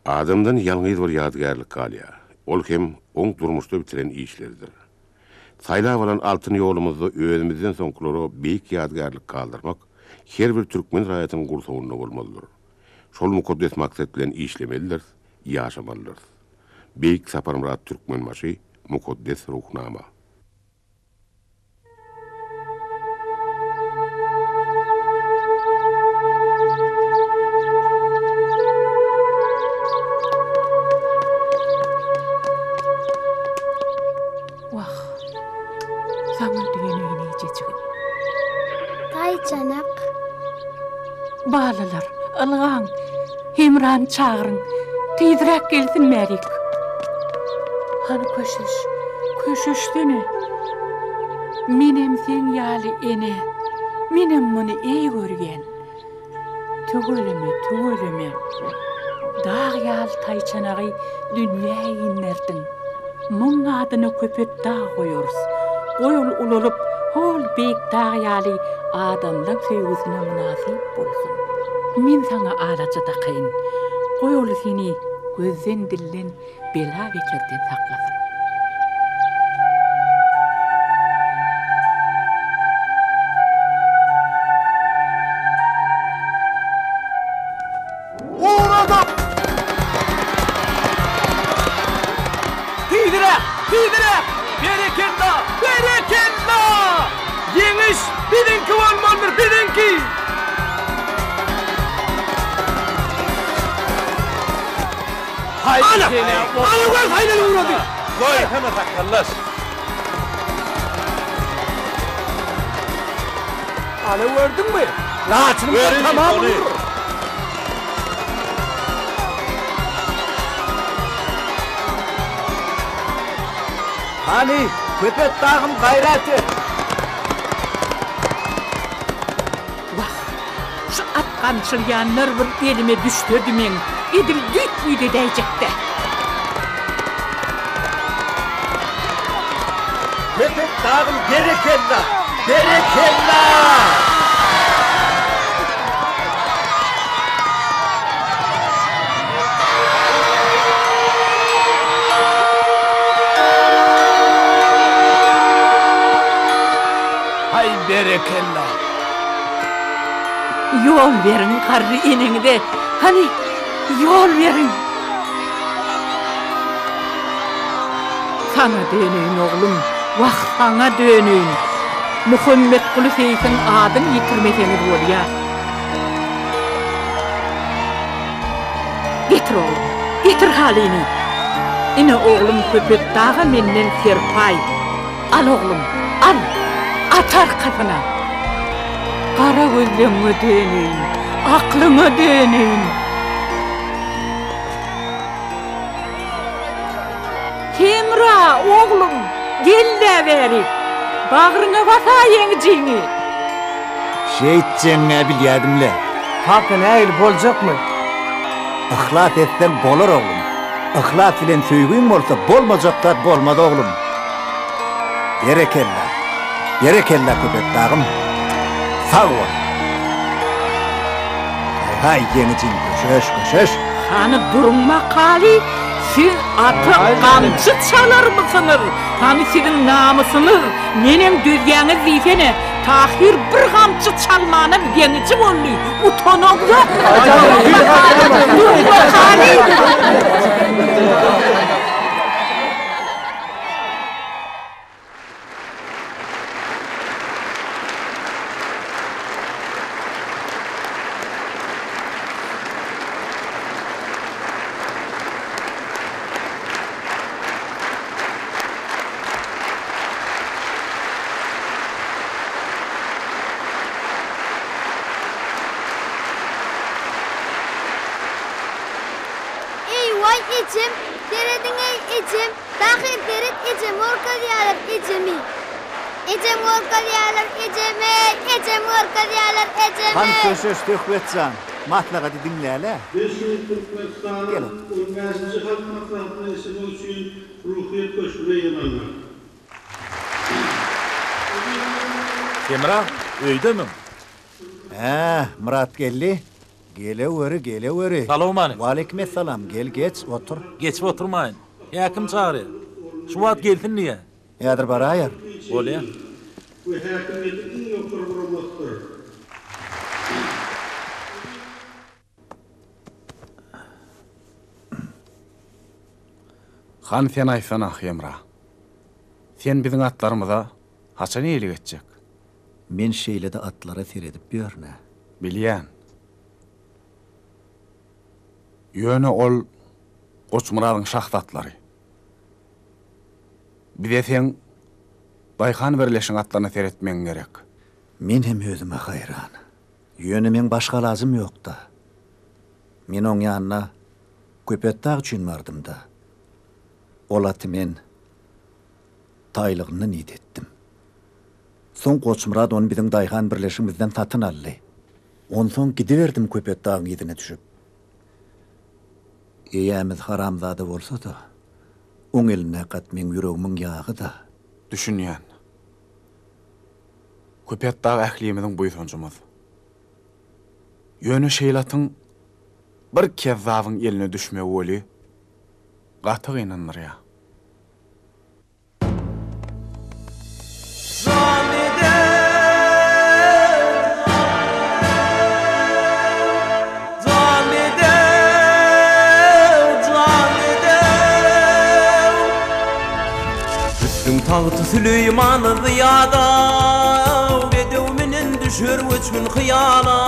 Adamdan ýalňyz bir ýadygärlik galýar. Ol hem oň durmuşda bitiren işleridir. Saýlap alan altyn ýolumyzda özümizden soňkulara beýik ýadygärlik galdyrmak her bir türkmen raýatynyň gursagynda bolmalydyr. Şol mukaddes maksat bilen işlemelidiris, ýaşamalydyrys. Beýik Saparmyrat Türkmenbaşy Mukaddes Ruhnama. Wah, saňa döneýin ejejigim. Taýçanak. Balalar, ylgaň, Hemrany çagyryň, tizräk gelsin bärik. Hany köşeş, köşeşsene. Menem seň ýaly ene, menem muny eý görýän. Tüweleme, tüweleme. Dag ýaly taýçanagy dünýä inderdiň. Muň adyna Köpet dag goýarys. Goý ol ulalyp, hol beýik dag ýaly adamlaň söýgüsine mynasyp bolsun. Men saňa alaja dakaýyn. Goý ol seni gözden-dilden bela-beterden saklasyn. Ugradyk! Tizräk! Tizräk! Berekella! Berekella! Ýeňiş biziňki bolmalydyr, biziňki! Ana! Ana gör haýlany ugrady! Goýsana sakallaş! Ana gördüňmi? Laçynyň tamam urur. Hany, Köpet dagym gaýrat et! Wah, şu at gamçylýanlar bir elime düşsedi meň, edil düýt-müýt edäýjek-dä. Köpet dagym berekella! Berekella! Haý berekella! Ýol beriň garry eneňize, hany, ýol beriň! Saňa döneýin, oglum, wah, saňa döneýin! Muhammetguly seýsiň adyny ýitirmeseňiz bolýa. Getir, oglum, getir halyny! Ine, oglum Köpet daga menden serpaý. Al, oglum, al! At arkasyna! Gara gözleňňe döneýin, aklyňa döneýin! Hemra, oglum, gel-dä bärik! Bagryňa basaý ýeňijiňi! Şeýtjegiň-ä bilýädim-le. Kaka, nähili, boljakmy? Yhlas etseň bolar, oglum. Yhlas bilen söýgiň bolsa, bolmajak zat bolmaz, oglum. Berekella! Berekella, Köpet dagym! Sag bol! Haý, haý, ýeňijiň, köşeş, köşeş! Hany duruň makaly, siz ata gamçy çalarmysyňyz, hany siziň namysyňyz, neneň dözýäňiz diýsene, Tahyr bir gamçy çalmanam ýeňiji boldy, utanaňzokmy, duruň makaly, duruň makaly! Eý waý ejem, serediň-eý ejem! Tahyr seret ejem gorkazýalar ejemi. Ejem gorkazýalar ejeme, ejem gorkazýalar ejeme. Hany köşeş Söhbet jan, maslahaty diňläle. Biz şu gün Türkmenistanyň Gel otur. on bäşinji Halk Maslahatyna geçirmek üçin Ruhyýet köşgüne ýygnandyk. Hemra, öýdemiň? Hä, Myratgeldi. Geleweri, geleweri. Salowmalik. Waleýkimessalam, gel geç, otur. Geçip oturmaýyn. Häkim çagyrýar. Şu wagt gelsin diýýär. Häzir baraýar. Bolýa. We häkimiýetiň iň ýokary guramasydyr. Hany sen aýtsana, Hemra. Sen biziň atlarymyza haçan eýelik etjek? Men şeýle-de atlara seredip ýörün-ä. Bilýän. Ýöne ol Goçmyradyň şahsy atlary. Bize seň daýhan birleşigiň atlaryna seretmegiň gerek. Men hem özüme haýran. Ýöne meň başga alajym ýok-da. Men oň ýanyna Köpetdag üçin bardym-da. Ol aty men taýlygyndan idetdim. Soň Goçmyrat ony biziň daýhan birleşigimizden satyn aldy. Onsoň gidiberdim Köpetdagyň yzyna düşüp. Eýämiz haramzada bolsa-da, oň elindäki at meň ýüregimiň ýagy-da. Düşünýän. Köpetdag ählimiziň buýsanjymyz. Ýöne şeýle atyň bir kezzabyň eline düşmegi weli gaty gynandyrýar. Üstün tagty Süleýman zyýada, Bedew minen düşer göçgün hyýala.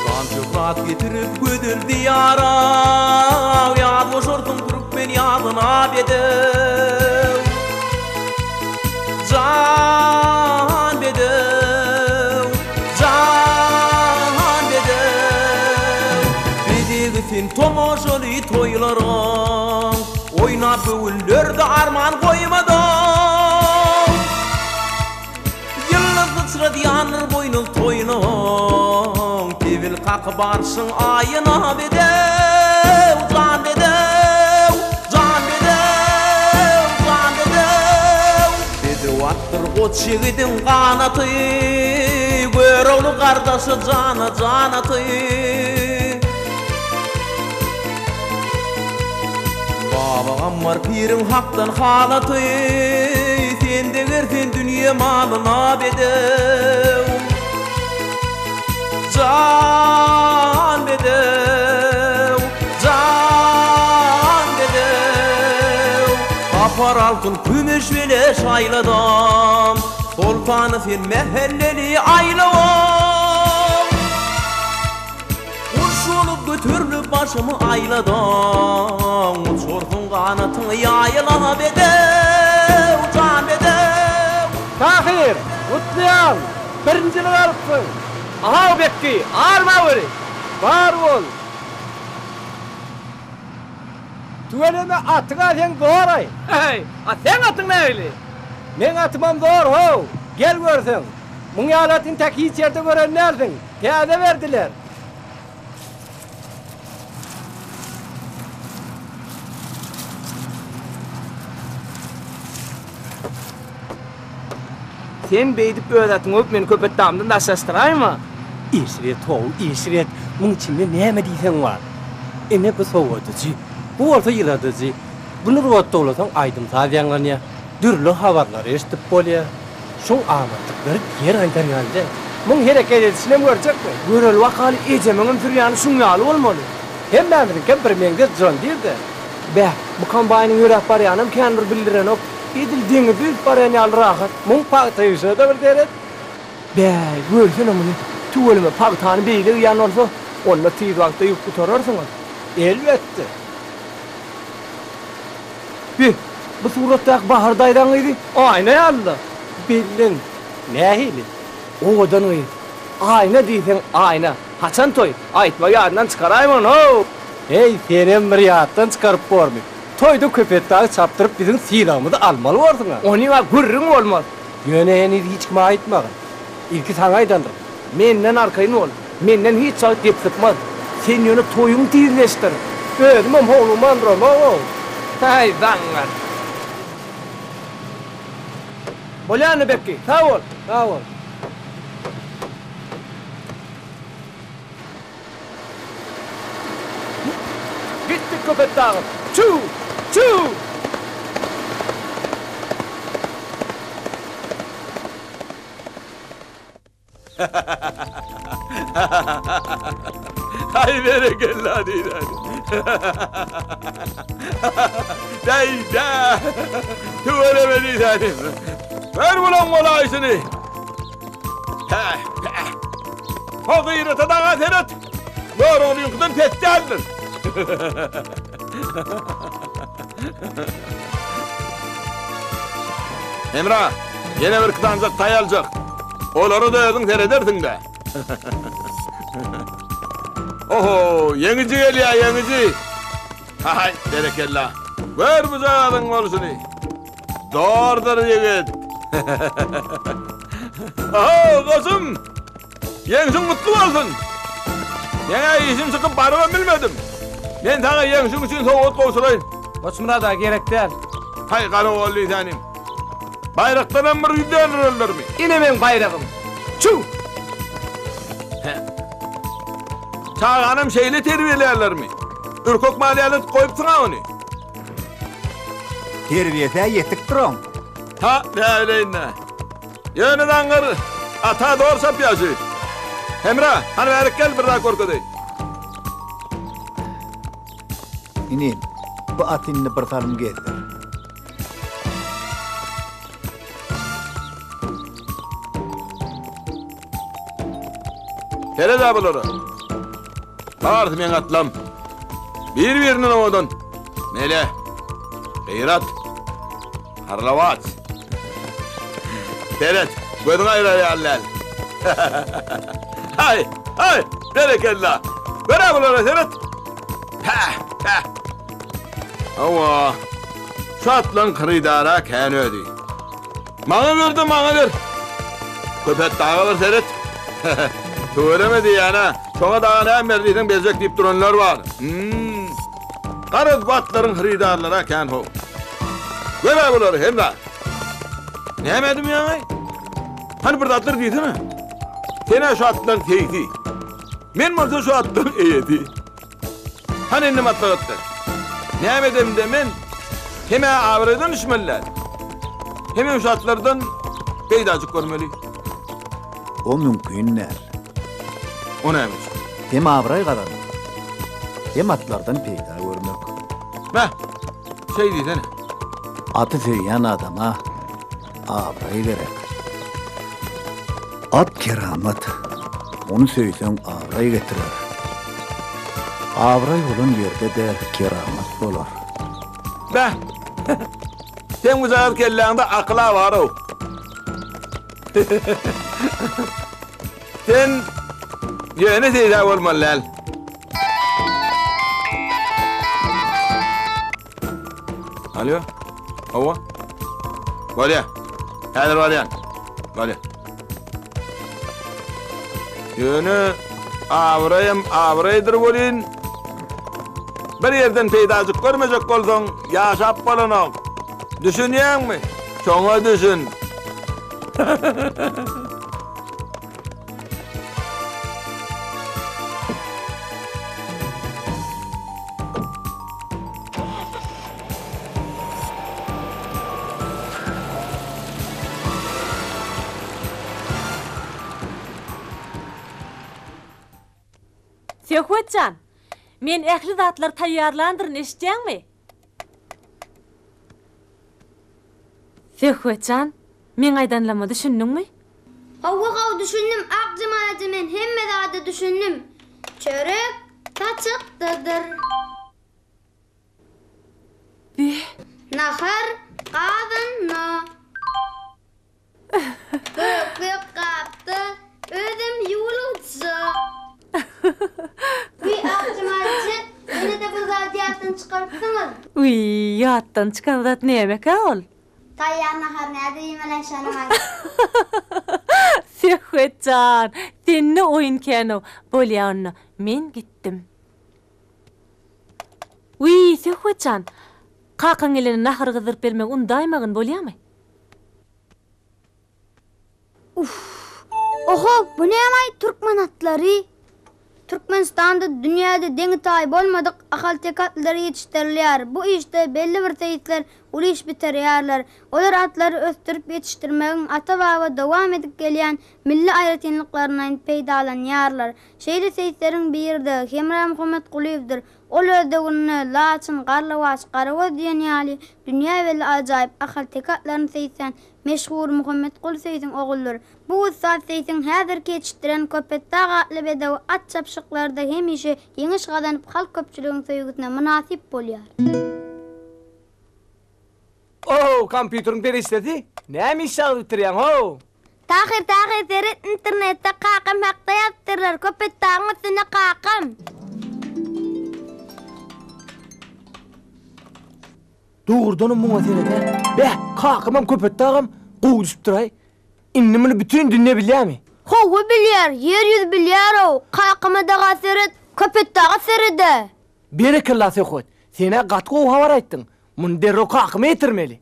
Şan-şöhrat getirip gözel Diýara, Ýaz goşarsyň türkmen ýazyna bedew. Jan bedew, jan bedew, Bezegi sen tomaşaly toýlaryň, Oýnap göwünlerde arman goýmadyň. Ýyldyz syçradýandyr boýnuz toýnuň, Tebil kakyp arşyň aýyna bedew, jan bedew, jan bedew, jan bedew. Bedew atdyr goç ýigidiň ganaty, Görogly gardaşy jana janaty. Baba Gammar piriň hakdan halaty, Sen deger sen dünýe malyna bedew. Jan bedew, jan bedew. Tapar altyn kümüş bile şaýladam, Soltany sen mähelleli aýlawam. Guş bolup göterilip başymy aýladyň, Uçursyň ganatyňy ýaýyla bedew, jan bedew. Tahyr, gutlaýan, birinjilik alypsyň. Ahaw Bekgi, armaweri, bar bol. Tüweleme atyň-a seň zor-aý. Heý, a seň atyň nähili? Meň atymam zor how, gel görseň. Muň ýaly at intäk hiç ýerde gören dälsiň. Täze berdiler. Sen beýdip öz atyňy öwüp meni Köpetdagymdan daşlaşdyraýma. Eşret how, eşret. Muň içinde näme diýseň bar. Ine bu sowadyjy. Bu bolsa ýyladyjy. Buny rotdawlasaň aýdym-saz ýaňlanýar. Dürli habarlary eşidip bolýar. Şoň amatlyklary ýer aýdar ýaly däl. Muň hereket edişinem görjekmi? Göreli bakaly ejemiňem sürýäni şuň ýaly bolmaly. Hemmämiziňkem birmeňzeş John Deere-de. Bäh, bu kombaýnyň ýöräp barýanam kän bir bildirenok. Edil deňizde ýüzüp barýan ýaly rahat. Muň pagta ýygyşyna-da bir seret. Bäý, görsene muny. Tüweleme, pagtany beýle ýygýan bolsa, onda tiz wagtda ýygyp gutararsyňyz. Elbetde. Bi, bu suratdaky Bahar daýzaň gyzy Aýna ýaly-la. Bildiň. Nähili? Owadan gyz. Aýna diýseň, Aýna. Haçan toý? Aýtmagy ýadyndan çykaraýmagyn-how! Heý, senem bir ýatdan çykaryp bormy? Toýda Köpetdagy çapdyryp biziň sylagymyzy almaly borsuň-a. Onyň-a gürrüňi bolmaz. Ýöne heniz hiç kime aýtmagyn. Ilki saňa aýdandyryn. Menden arkaýyn bol. Menden hiç wagt gep sypmaz. Sen ýöne toýuňy tizleşdir. Özümem howlugman duramog-ow. Häý, zaňňar. Bolýa indi Bekgi, sag bol. Sag bol. Köpetdagym! Çüw! Çüw! Haý berekella diýdäni. Däý-dä! Tüweleme diýdäni. Ber bulaň bolaýşyny. Hä, hä. Ho gyrata daga seret. Göroglyňkydan pes däldir. Hemra, ýene birki sanjak taý aljak. Olara-da özüň seredersiň-dä. Oho, ýeňiji gelýär, ýeňiji. Haý, berekella. Gör bujagazyň bolşuny. Zordur ýigit. Oho, goçum. Ýeňşiň gutly bolsun! Meň-ä işim çykyp barybam bilmedim. Men saňa ýeňşiň üçin sowgat gowşuraýyn. Goçmyrat aga, gerek däl. Haý, garagol diýsänim. Baýrakdanam bir ýüz döndererlermi? Ine meň baýragym. Çüw! Hä. Çaganam şeýle terbiýelärlermi? Ürkek mal ýaly edip goýupsyň-a ony. Terbiýesi-ä ýetikdir oň. Ha, näbileýin-dä. Ýöne zaňňar ata zor çapýar şu. Hemra, hany bärik gel, bir zat görkezeýin. Inim, bu aty indi bir salym gezdir. Seret-ä bulara. Barysy meň atlam. Bir-birinden owadan. Mele, Gyrat, Garlawaç. Seret, gözüň aýrar ýaly däl. Haý, haý, berekella. Gör-ä bulara seret. Hä, hä. Hawa, şu atlaň hyrydar-a kän özi. Maňa ber-de, maňa ber. Köpetdaga bir seret. Tüweleme diýýän-ä. Şoňa daga näme ber diýseň berjek diýip duranlar bar. Hüm. Garaz bu atlaryň hyrydarlary-a kän how. Gör-ä bulary, Hemra. Näme edimýäň-aý? Hany bir zatlar diýsene. Sen-ä şu atlaryň seýsi. Men bolsa şu atlaryň eýesi. Hany indi maslahat ber. Näme edemde men hem-ä abraýdan düşmeli däl, hemem şu atlardan peýdajyk görmeli. O mümkin däl. O näme üçin? Hem abraý gazanmak, hem atlardan peýda görmek. Beh, şeý diýsene. Aty söýýän adama abraý gerek. At keramat, ony söýseň abraý getirer. Abraý bolan ýerde-de keramat bolar. Beh, seň bujagaz kelläňde akyl-a bar-ow. Sen ýöne seýdä bolmaly däl. Alýo. Hawa. Bolýa. Häzir barýan. Bolýa. Ýöne abraýam abraýdyr welin, bir ýerden peýdajyk görmejek bolsaň, ýaşap bolanok. Düşünýäňmi? Şoňa düşün. Söhbet jan, men ähli zatlary taýýarlandyryn, eşitýäňmi? Söhbet jan, meň aýdanlaryma düşündiňmi? Hawa haw düşündim Akjemal eje men hemme zada düşündim. Çörek saçakdadyr. Beh. Nahar gazanda. Gök gapda, özem ýuwulgyçda. Wiý, Akjemal eje, ýene-de bir zady ýatdan çykarypsyňyz. Wiý, ýatdan çykan zat nämekä ol? Taýýar nahar nädip iýmeli şonam aýt. Söhbet jan, sende oýun kän-ow. Bolýa onda, men gitdim. Wiý, Söhbet jan, kakaň gelende nahar gyzdyryp bermegi undaýmagyn, bolýamy? Uff. Oho, bu nämaý türkmen atlary? Türkmenistanda dünýäde deňi-taýy bolmadyk ahalteke atlary ýetişdirilýär. Bu işde belli bir seýisler uly iş bitirýärler. Olar atlary ösdürip ýetişdirmegiň ata-baba dowam edip gelýän milli aýratynlyklaryndan peýdalanýarlar. Şeýle seýisleriň biri-de Hemra Muhammetgulyýewdir. Ol öz döwründe Laçyn, Garlawaç, Garagöz diýen ýaly dünýä belli ajaýyp ahalteke atlaryny seýislän meşhur Muhammetguly seýsiň ogludyr. Bu ussat seýsiň häzirki ýetişdiren Köpetdag atly bedewi at çapyşyklarda hemişe ýeňiş gazanyp halk köpçüligiň söýgüsine mynasyp bolýar. Ow, kompýuteriň perişdesi, näme iş ýazyp bitirýäň, how? Tahyr, Tahyr, seret internetde kakam hakda ýazypdyrlar, Köpetdagyň üstünde kakam. Dogrudanam muňa seret-ä. Bäh, kakamam Köpetdagam gowy düşüpdir-aý. Indi muny bütin dünýe bilýärmi? Hawa bilýär, ýer ýüzi bilýär-ow. Kakama daga seret, Köpetdaga seret-ä. Berekella Söhbet, sen-ä gaty gowy habar aýtdyň. Muny derrew kakama ýetirmeli.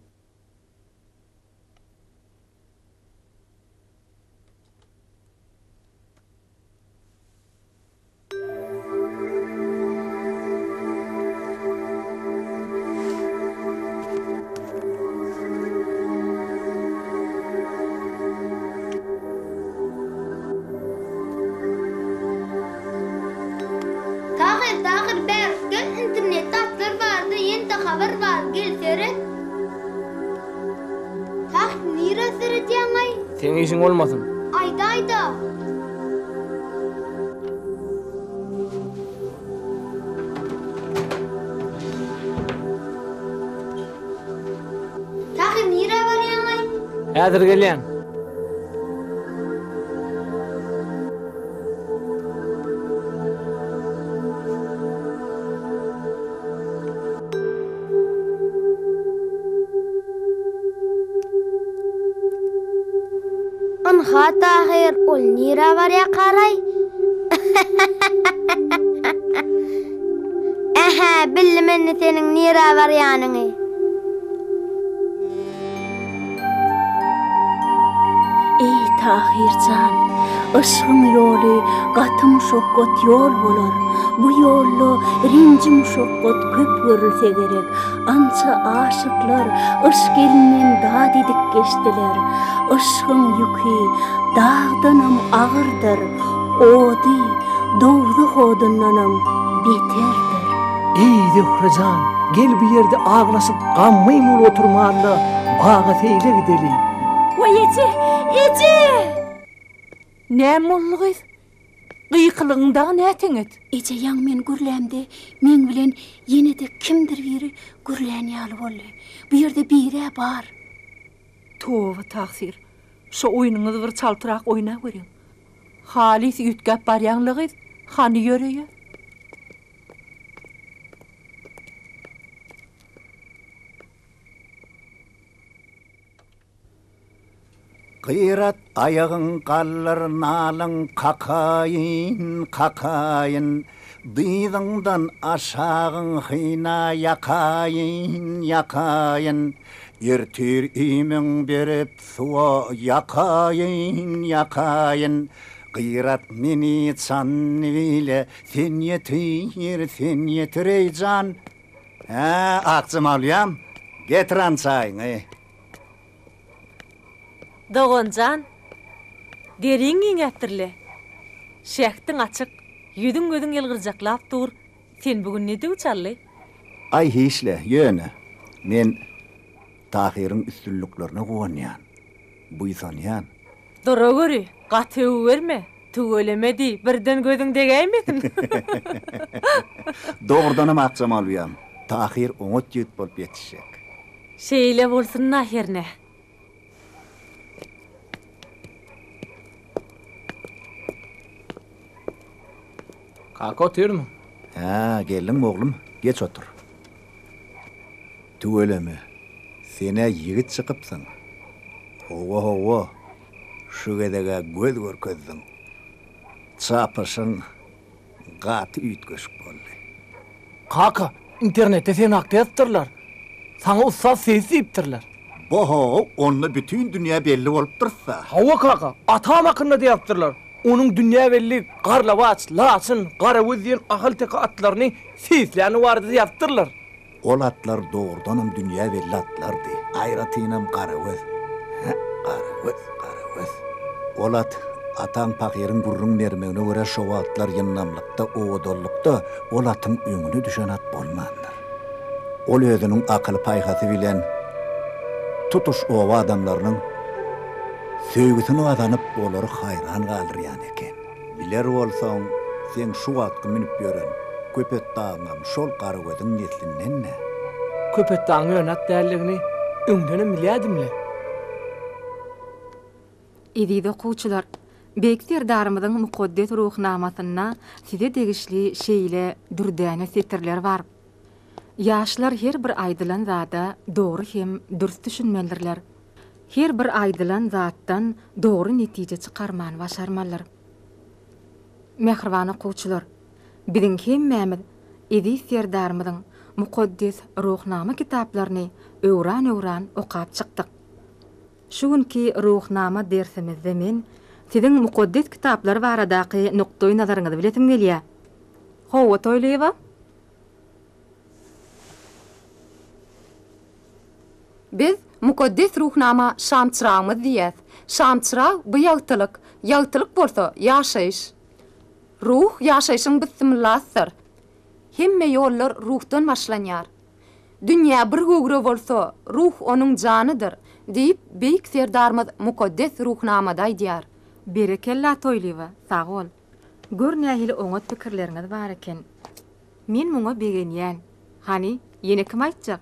Tahyr Tahyr bärik gel internetde atlar barada ýene-de habar bar gel seret. Tahyr nirä seredýäňaý? Seň işiň bolmasyn. Aýdaýda. Tahyr nirä barýaňaý? Häzir gelýän. Ynha Tahyr, ol nirä barýakaraý? Ähä, bildim indi seniň nirä barýanyňy. Eý, Tahyr jan, yşgyň ýoly gaty muşakgat ýol bolar. Bu ýolda renji-muşakgat köp görülse gerek. Ança aşyklar yşk elinden dat edip geçdiler. Yşgyň ýüki dagdanam agyrdyr, ody dowzah odundanam beterdir. Eý, Zöhre jan, gel bu ýerde aglaşyp gamgyn bolup oturman-da, baga seýle gideli. Waý, eje! Eje! Näme boldy gyz? Gykylygyň dagy näteňet? Eje, ýaňy men gürlämde, meň bilen ýene-de kimdir biri gürlän ýaly boldy. Bu ýerde bir-ä bar. Toba, tagsyr! Şo oýnuňyzy bir çaltrak oýnaweriň. Halys üýtgäp barýaň-la gyz, hany ýöreýä? Gyrat aýagyň galdyr nalyň kakaýyn, kakaýyn, Dyzyňdan aşagyň hyna ýakaýyn, ýakaýyn, Ertir iýmiň berip suwa ýakaýyn, ýakaýyn, Gyrat meni Çandybile sen ýetir, sen ýetir eý jan! Hä, Akjemal uýam, getir han çaýyňy. Dogan jan, deriň giňäpdir-le. Şähdiň açyk, ýüzüň-gözüň ýylgyrjaklap dur, sen bu gün ne döw çaldy? Aý hiç-le, ýöne, men Tahyryň üstünliklerine guwanýan, buýsanýan. Duraweri, gaty öwüberme, tüweleme diý, birden gözüň degäýmesin. Dogrudanam Akjemal uýam, Tahyr oňat ýigit bolup ýetişjek. Şeýle bolsun-da hernä. Kaka otyrmy? Hä, geldiňmi oglum, geç otur. Tüweleme, sen-ä ýigit çykypsyň. Hawa, hawa, şu gezeg-ä göz görkezdiň. Çapyşyň gaty üýtgeşik boldy. Kaka, internetde seni hakda ýazypdyrlar. Saňa ussat seýis diýipdirler. Bo-ho, onda bütin dünýä belli bolupdyrys-da. Hawa kaka, atam hakynda-da ýazypdyrlar. Onuň dünýä belli Garlawaç, Laçyn, Garagöz diýen ahalteke atlaryny seýisläni barada ýazypdyrlar. Ol atlar dogrudanam dünýä belli atlardy. Aýratynam Garagöz. Hä, Garagöz, Garagöz. Ol at ataň pahyryň gürrüň bermegine görä şo wagtlar ýyndamlykda, owadanlykda ol atyň öňüne düşen at bolmandyr. Ol özüniň akyl-paýhasy bilen tutuş oba adamlarynyň söýgüsini gazanyp, olary haýran galdyrýan eken. Biler bolsaň, seň şu wagtky münüp ýören Köpetdagyňam şol Garagözüň neslinden-dä. Köpetdagyň ýöne at däldigini öňdenem bilýädim-le. Eziz okuwçylar, Beýik Serdarymyzyň Mukaddes Ruhnamasynda size degişli şeýle dürdäne setirler bar. Ýaşlar her bir aýdylan zada dogry hem dürs düşünmelidirler. Her bir aýdylan zatdan dogry netije çykarmany başarmalydyr. Mähriban okuwçylar, biziň hemmämiz eziz Serdarymyzyň Mukaddes Ruhnama kitaplaryny öwran-öwran okap çykdyk. Şu günki Ruhnama dersimizde men siziň Mukaddes Kitaplar baradaky nukdaý-nazaryňyzy bilesim gelýär. Hawa, Toýlyýewa? Biz Mukaddes Ruhnama şamçyragymyz diýýäs. Şamçyrag, bu ýagtylyk, ýagtylyk bolsa, ýaşaýyş. Ruh ýaşaýşyň bissimyllasydyr. Hemme ýollar ruhdan başlanýar. Dünýä bir göwre bolsa, ruh onuň janydyr, diýip, Beýik Serdarymyz Mukaddes Ruhnamada aýdýar. Berekella Toýlyýewa, sag bol. Gör nähili oňat pikirleriňiz bar eken. Men muňa begenýän. Hany, ýene kim aýtjak?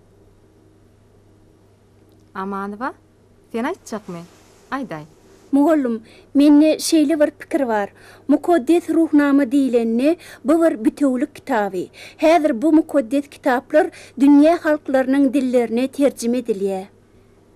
Amanowa, sen aýtjakmy? Aýdaý. Mugallym, mende şeýle bir pikir bar. Mukaddes Ruhnama diýlende, bu bir bitewülik kitaby. Häzir bu mukaddes kitaplar dünýä halklarynyň dillerine terjime edilýär.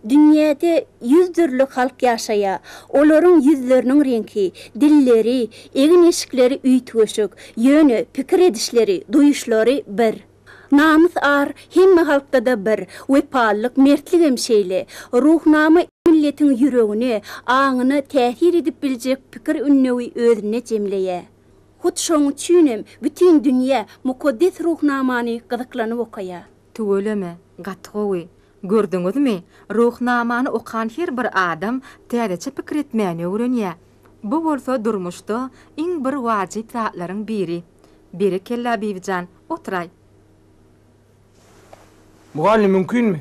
Dünýäde ýüz dürli halk ýaşaýar. Olaryň ýüzleriniň reňki, dilleri, egin-eşikleri üýtgeşik. Ýöne pikir edişleri, duýuşlary bir. Namys-ar hemme halkda-da bir, wepalylyk, mertligem şeýle. Ruhnama milletiň ýüregine, aňyna täsir edip biljek pikir-ündewi özünde jemleýär. Hut şoň üçinem bütin dünýä Mukaddes Ruhnamany gyzyklanyp okaýar. Tüweleme, gaty gowy. Gördüňizmi, Ruhnamany okan her bir adam täzeçe pikir etmäni öwrenýär. Bu bolsa durmuşda iň bir wajyp zatlaryň biri. Berekella Bibijan, oturaý. Mugallym mümkinmi?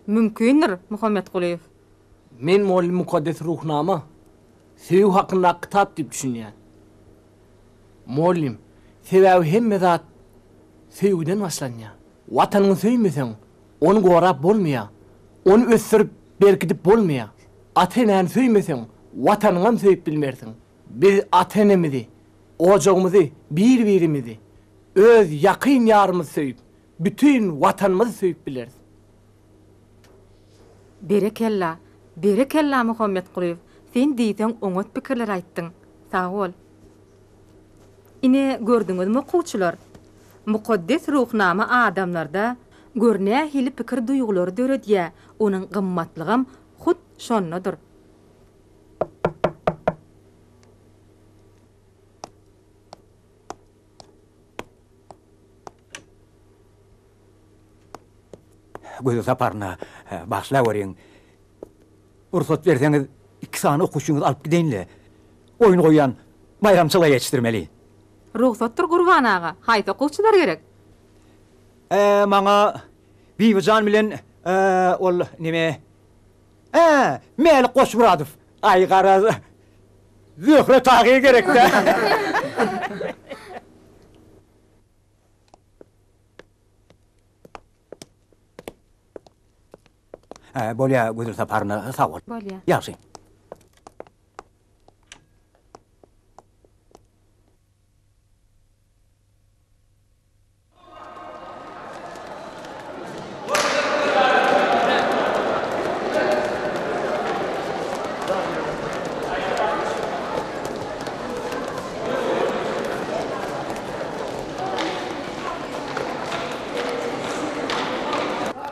Mümkindir, Muhammetgulyýew. Men mugallym Mukaddes Ruhnama söýgi hakyndaky kitap diýip düşünýän. Mugallym, sebäbi hemme zat söýgüden başlanýar. Watanyňy söýmeseň, ony gorap bolmaýar. Ony ösdürip, berkidip bolmaýar. Ata-enäni söýmeseň, Watanyňam söýüp bilmersiň. Biz ata-enemizi, ojagymyzy, bir-birimizi, öz ýakyn ýarymyzy söýüp, bütin Watanymyzy söýüp bileris. Berekella, berekella Muhammetgulyýew, sen diýseň oňat pikirler aýtdyň. Sag bol. Ine, gördüňizmi okuwçylar? Mukaddes Ruhnama adamlarda gör nähili pikir-duýgulary döredýär, onuň gymmatlygam hut şondadyr. Göze saparyna bagyşlaweriň. Rugsat berseňiz, iki sany okuwçyňyzy alyp gideýin-le. Oýun goýýan baýramçylyga ýetişdirmeli. Rugsatdyr, Gurban aga. Haýsy okuwçylar gerek? Ä, maňa Bibijan bilen ol neme, ä, Mälik Goçmyradow. Aý, garaz, Zöhre Tahyr gerek-dä. Bolýa Gözel Saparyna sag bol. Bolýa. Ýagşy.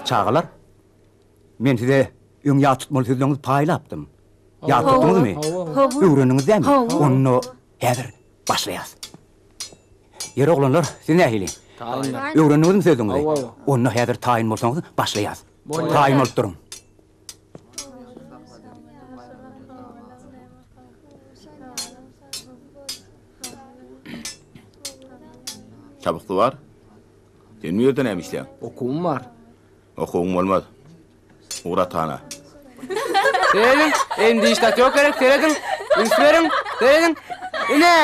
Çagalar, men size öň ýat tutmaly sözleriňizi paýlapdym. Ýat tutduňyzmy? Öwrendiňiz dämi? Onda häzir başlaýas. Ýeri oglanlar, siz nähili? Taýyn. Öwrendiňizmi sözüňizi? Onda häzir taýyn bolsaňyz başlaýas. Taýyn bolup duruň. Çabyksuwar, sen bu ýerde näme işleýäň? Okuwym bar. Okuwyň bolmaz. Ugrat hana. Serediň, indi hiç zat ýok gerek, serediň. Üns beriň, serediň. Ine!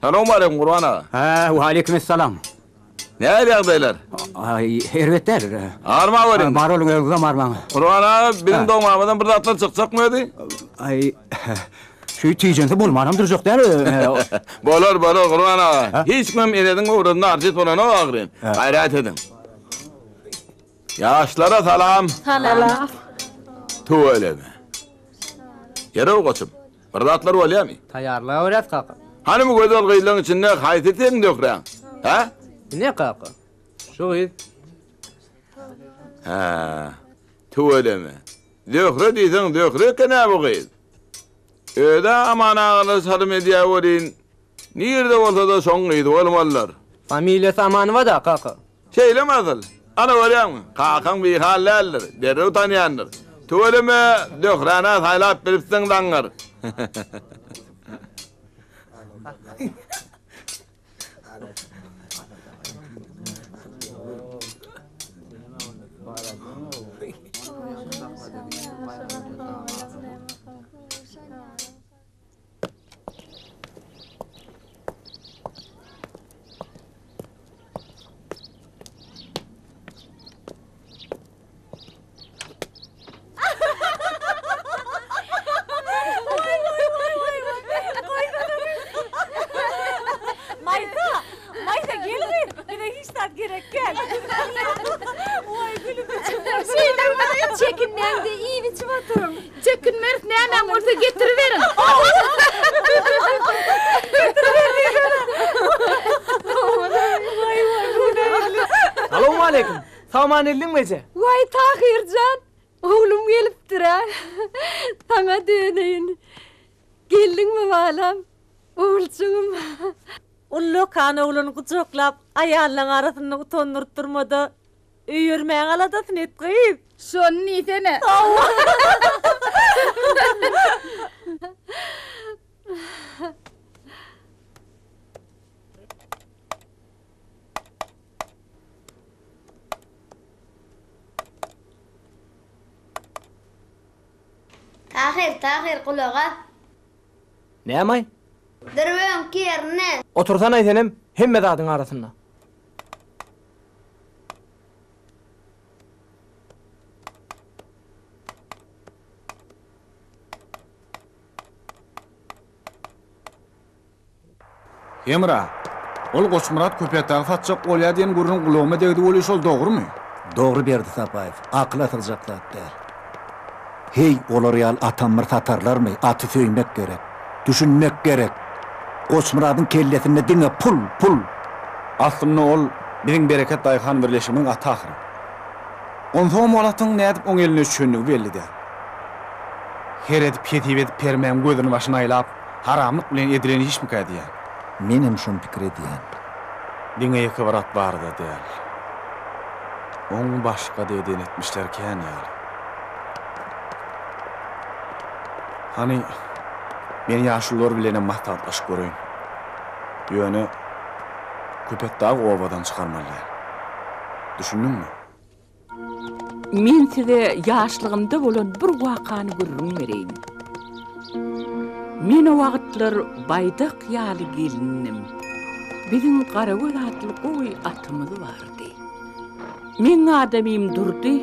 Salowmaleýkim Gurban aga. Hä, waleýkim essalam. Nähili ýagdaýlar? Aý, erbet däl. Arma görüň. Bar boluň, özüňizem armaň. Gurban aga, biziň dogmamyzdan bir zatlar çykjakmy özi? Aý, şu tijense bolmanam durjak däl. Bolar, bolar Gurban aga. Hiç kimem enesiň göwresinde artist bolanok ahyryn. Gaýrat ediň. Ýaşlara salam. Salam. Tüweleme. Ýere goçum. Bir zatlar bolýamy? Taýýarlyga görýäs kaka. Hany bu gözel gyzlaň içinde haýsy seň zöhräň? Hä? Ine kaka. Şu gyz. Hä. Tüweleme. Zöhre diýseň Zöhre eken-ä bu gyz. Öz-ä Aman agalar çalym edýä welin, nirde bolsa-da şoň gyzy bolmalydyr. Familiýasy Amanowa-da kaka. Şeýlemi asyl? Ana görýäňmi, kakaň bihal däldir, derrew tanýandyr. Tüweleme, Zöhräni-ä saýlap bilipsiň zaňňar. Maýsa, Maýsa gel gyz, bize hiç zat gerek däl. Waý gülüm içim. Şeýle çekinmäň-de iýip-içip oturyň. Çekinmeris nämäň bolsa getiriberiň. Salowmaleýkim. Sag-aman geldiňmi eje? Waý Tahyr jan, oglum gelipdir-ä. Saňa döneýin. Geldiňmi balam? Oguljygym. Ullakan ogluny gujaklap, aýallaň arasynda utandyryp durma-da, Öýermäň aladasyny et gyz. Şony diýsene. Hawa. Tahyr, Tahyr gulak as. Näme-aý? Dur öňki ýerinde. Otursanaý senem hemme zadyň arasynda. Hemra, ol Goçmyrat Köpetdagy satjak bolýar diýen gürrüň gulagyma degdi weli şol dogrumy? Dogry Berdi Sapaýew, akyla sygjak zat däl. Heý, olar ýaly atam bir satarlarmy, aty söýmek gerek. Düşünmek gerek. Goçmyradyň kellesinde diňe pul, pul. Aslynda ol biziň Bereket daýhan birleşigimiziň aty ahyryn. Onsoňam ol atyň nädip oň eline düşendigi belli däl. Her edip hesip edip permäň gözüni başyny aýlap, haramlyk bilen edilen işmikä diýýän. Menem şony pikir edýän. Diňe ýeke bir at barada däl. Oň başga-da eden etmişleri kän ýaly. Hany, men ýaşulular bilenem maslahatlaşyp göreýin. Ýöne, Köpetdagy obadan çykarmaly däl. Düşündiňmi? Men size ýaşlygymda bolan bir wakany gürrüň bereýin. Men o wagtlar baýdak ýaly gelindim. Biziň Garagöz atly gowy atymyz bardy. Meň adamym Durdy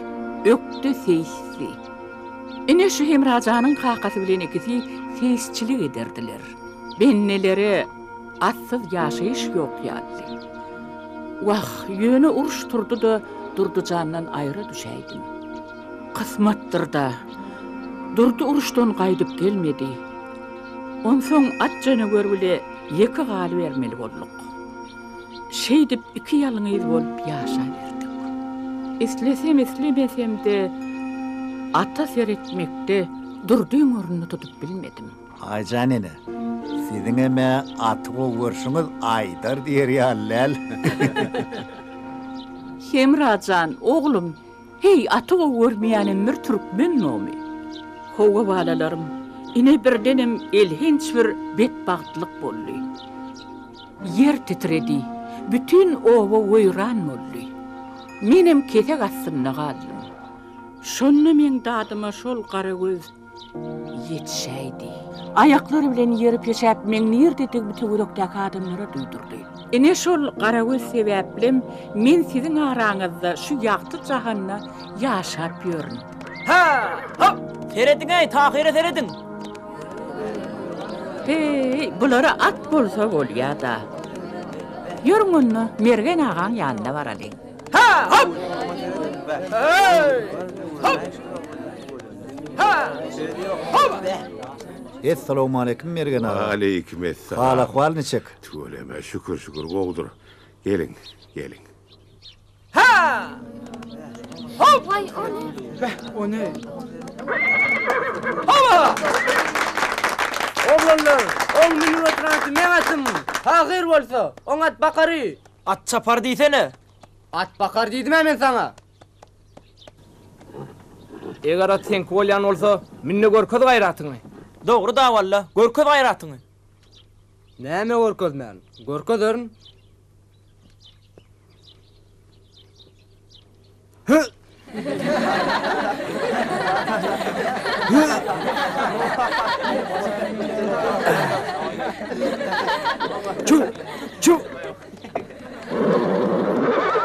ökde seýisdi. Ine şu Hemrajanyň kakasy bilen ikisi seýisçilik ederdiler. Bendelere atsyz ýaşaýyş ýok ýalydy. Wah, ýöne uruş turdy-da Durdyjandan aýra düşäýdim. Kysmatdyr-da, Durdy uruşdan gaýdyp gelmedi. Onsoň at janawer bile ýeke galybermeli bolduk. Şeýdip iki ýalňyz bolup ýaşaberdik. Islesem-islemesem-de, ata seretmekde Durdyň ornuny tutup bilmedim. Aýjan ene, siziňem-ä aty gowy görşüňiz aýdar diýer ýaly däl. Hemra jan, oglum, heý, aty gowy görmeýänem bir türkmenmi? Hawa, balalarym, ine birdenem elhenç bir betbagtlyk boldy. Ýer titredi, bütin oba weýran boldy. Menem kesek astynda galdym. Şonda meň dadyma şol garagöz ýetişäýdi. Aýaklary bilen ýeri peşäp meň nirdedigimi töwerekdäki adamlara duýdurdy. Ine şol garagöz sebäplem men siziň araňyzda şu ýagty jahanda ýaşap ýörün. Hä! Hop! Serediň-eý, Tahyra serediň! Heý, bulara at bolsa bolýa-da. Ýörüň onda, Mergen agaň ýanyna baralyň. Hä! Hop! Heý! Hop! Hä! Hop! Essalawmaleýkim Mergen aga. Waleýkim essalam. Hal-ahwal niçik? Tüweleme, şükür-şükür, gowudyr. Geliň, geliň. Hä! Hop! Waý, o ne? Beh, o ne? Howa! Oglanlar, oň münüp oturan aty meň atym. Tahyr bolsa, oň at bakary. At çapar diýsene. At bakar diýdim-ä men saňa. Eger at seňki bolýan bolsa, mün-de görkez gaýratyňy. Dogry-da walla, görkez gaýratyňy. Näme görkezmän? Görkezerin. Hü! Hü! Çü! Çü!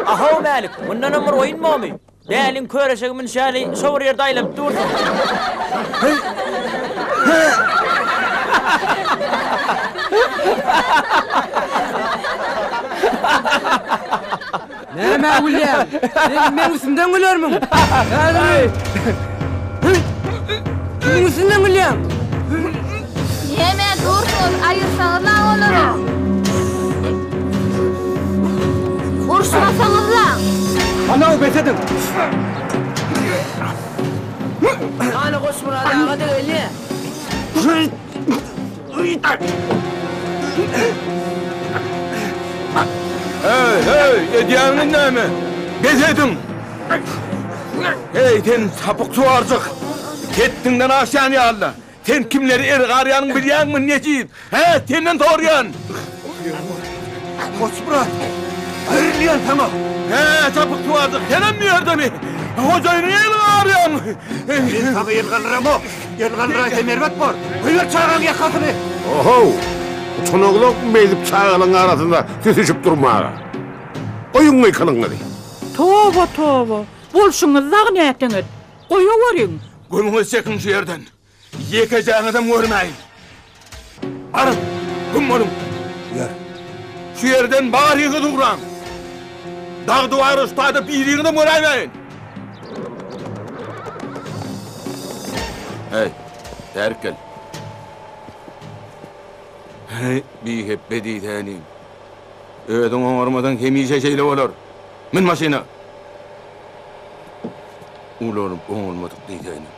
Ahow Mälik, mundanam bir oýun bormy? Däliň kör eşegi münşäli şo bir ýerde aýlanyp dursuň. Nämä gülýäň? Sen meň üstümden gülermiň? Häzir Kimiň üstünden gülýäň? Nämä dursuňyz, aýyrsaňyzlaň olary. Uruşmasaňyzlaň. Hanaw bes ediň. Hany Goçmyrat aga-da gelýä. Heý, heý, edýäniňiz näme? Bes ediň! Heý, sen çapyksuwarjyk! Hetdiňden aşýan ýaly-la! Sen kimleri el garýanyňy bilýäňmi, nejis? Hä, senden soraýan! Goçmyrat, aýrylýan saňa! Hä, çapyksuwarjyk, senem bu ýerdemi? Hojaýynyňy el garýaň! Men saňa el galdyramok! El galdyraýsam erbet bor! Goýber çagaň ýakasyny! Ohow! Utanaňzokmy beýdip çagalaň arasynda süsüşip durmaga? Goýuň gykylygyňyzy! Toba, toba! Bolşuňyz dagy näteňet! Goýaweriň! Gömüňizi çekiň şu ýerden! Ýekejäňizem görmäýin! Baryň, güm boluň! Ýör. Şu ýerden baryňyz ugraň! Dag-duwara şu taýda biriňizem göräýmäýin! Heý, bärik gel. Heý, bihepbe diýsäni. Özüň oňarmasaň hemişe şeýle bolar. Mün maşyna! Ulalyp oňulmadyk diýsäni.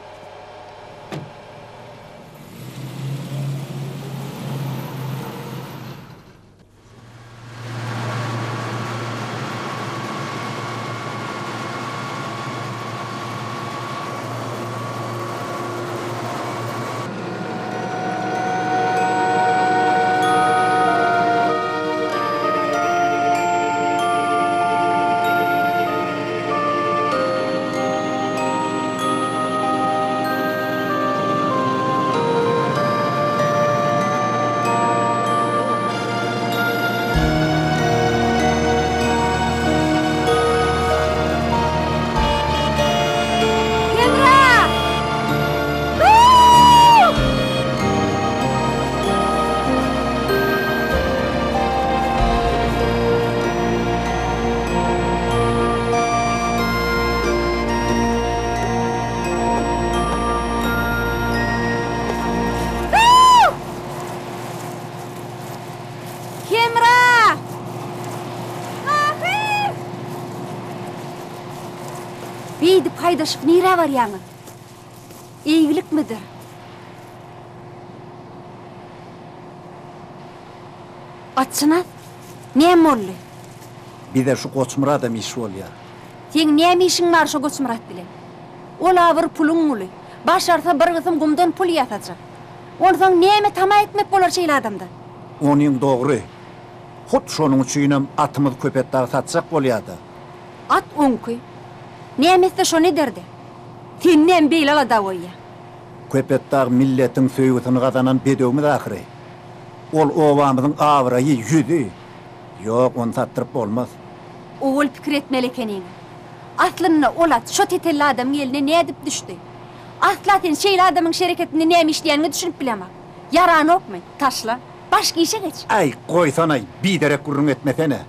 Beýdip haýdaşyp nirä barýaňyz? Eýgilikmidir? Atşynas, näme boldy? Bize şu Goçmyradam iş bolýar. Seň näme işiň bar şo Goçmyrat bilen? Ol-a bir puluň guly. Başarsa bir gysym gumdan pul ýasajak. Onsoň näme tama etmek bolar şeýle adamdan? Onyň dogry. Hut şonuň üçinem atymyz Köpetdagy satjak bolýa-da. At oňky. Näme etse şony eder-dä. Seni näme beýle alada goýýa? Köpetdag milletiň söýgüsini gazanan bedewimiz ahyry. Ol obamyzyň abraýy, ýüzi. Ýok, ony satdyryp bolmaz. Owal pikir etmeli ekeniň. Aslynda ol at şo tetelli adamyň eline nädip düşdi? Asla sen şeýle adamyň şereketinde näme işleýäniňe düşünip bilemok. Ýaranokmy? Taşla. Başga işe geç. Äý, goýsanaý, biderek gürrüň etmesene.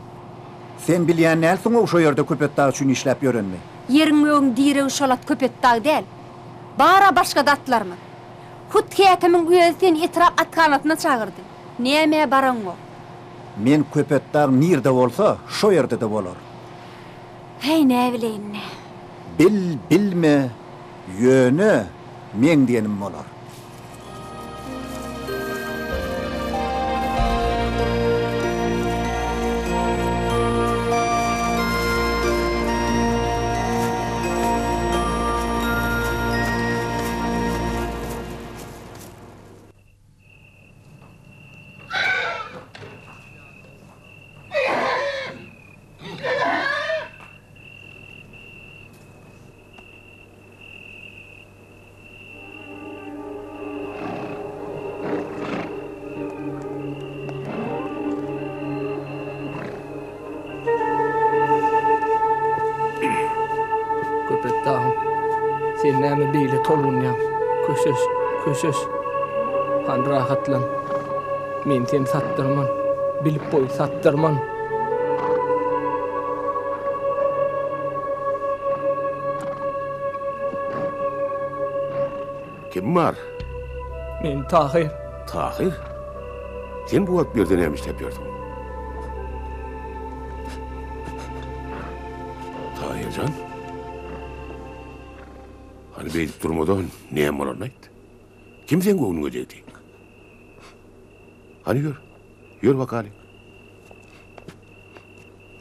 Sen bilýän dälsiň-ow şo ýerde Köpetdag üçin işläp ýörenimi. Ýeriň-gögüň diregi şol at Köpetdag däl. Bar-a başga-da atlarymyz. Hut häkimiň özi seni etrap athanasyna çagyrdy. Nämä baraňok? Men Köpetdag nirde bolsa, şo ýerde-de bolar. Häý, näbileýin-dä. Bil, bilme, ýöne meň diýenim bolar. Köpet dagym, sen näme beýle tolgunýaň? Köşeş, köşeş. Hany rahatlan. Men seni satdyrman. Bilip goý, satdyrman. Kim bar? Men Tahyr. Tahyr? Sen bu wagt bu ýerde näme işläp ýörsüň? Tahyr jan? Hany beýdip durma-da, näme bolanyny aýt. Kim seň göwnüňe degdi? Hany ýör. Ýör bakaly.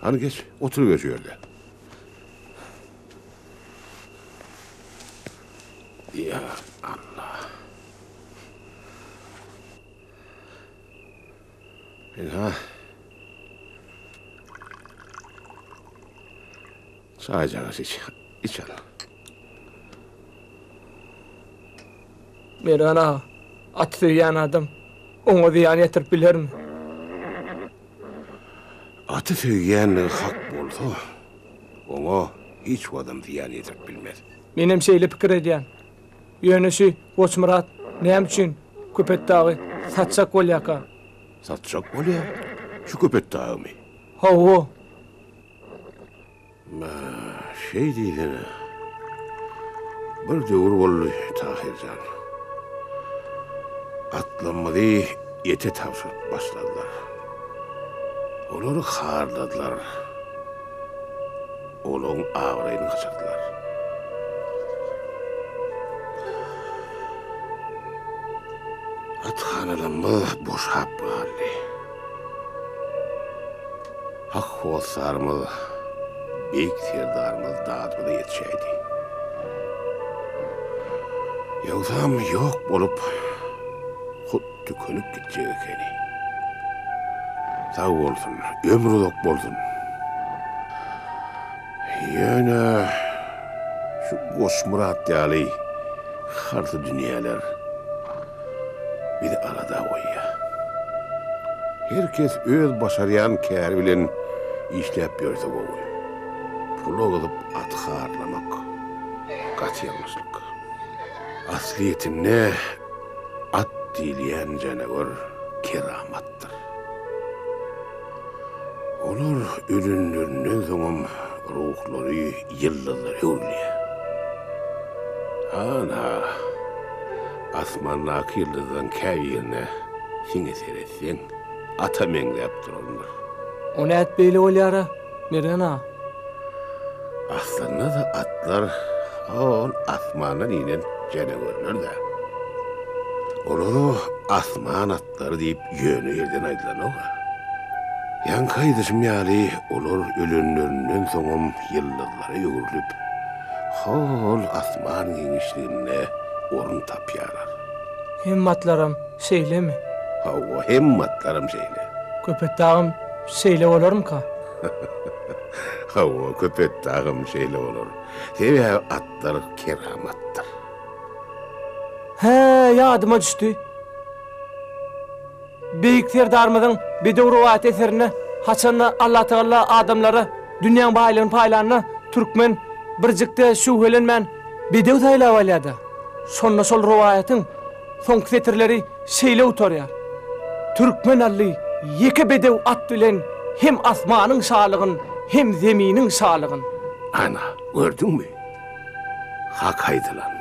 Hany geç, oturyber şu ýerde. Ýa Allah. Ynha. Çaýjagaz iç. Iç al. Mergen aga, aty söýýän adam oňa zyýan ýetirip bilermi? Aty söýýänligi hak bolsa, oňa hiç wagtam zyýan ýetirip bilmez. Menem şeýle pikir edýän. Ýöne şü Goçmyrat näme üçin Köpetdagy satjak bolýaka? Satjak bolýa? Şu Köpetdagymy? Hawa. Mä, şeý diýsene. Bir döwür boldy, Tahyr jan. Atlarymyzy ete tabşyryp başladylar. Olary harladylar. Olaryň abraýyny gaçyrdylar. Athanalarymyz boşap galdy. Hak hossarymyz, Beýik Serdarymyz dadymyza ýetişäýdi. Ýogsam ýok bolup, hut tükenip gitjek ekeni. Sag bolsun, ömri uzak bolsun. Ýöne şu Goçmyrat ýaly harsydünýäler bizi alada goýýar. Her kes öz başarýan käri bilen işläp ýörse gowy. Pula gyzyp at harlamak gaty ýalňyşlyk. Aslyýetinde at diýilýän janawer keramatdyr. Olar ölenlerinden soňam ruhlary ýyldyzlara öwrülýär. Ana, asmandaky ýyldyzlaryň käbirine siňe seretseň, ata meňzäp durandyr. O nädip beýle bolýar-a, Mergen aga? Aslynda-da atlar hol asmandan inen janawerler-dä. Olara asman atlary diýip ýöne ýerden aýdylanok-a. Ýaňky aýdyşym ýaly, olar ölenlerinden soňam ýyldyzlara öwrülip, hol asman giňişliginde orun tapýarlar. Hemme atlaram şeýlemi? Hawa, hemme atlaram şeýle. Köpetdagam şeýle bolarmyka? Hawa, Köpetdagam şeýle bolar. Sebäbi atlar keramatdyr. Hä, ýadyma düşdi. Beýik Serdarymyzyň Bedew rowaýaty eserinde haçan-da Allatagalla adamlara dünýäň baýlygyny paýlanda, türkmen birjik-de şübhelenmän bedew saýlap alýar-da. Şonda şol rowaýatyň soňky setirleri şeýle gutarýar, Türkmen aldy ýeke bedew at bilen hem asmanyň şalygyn, hem zeminiň şalygyn. Ana, gördüňmi? Hak aýdylan.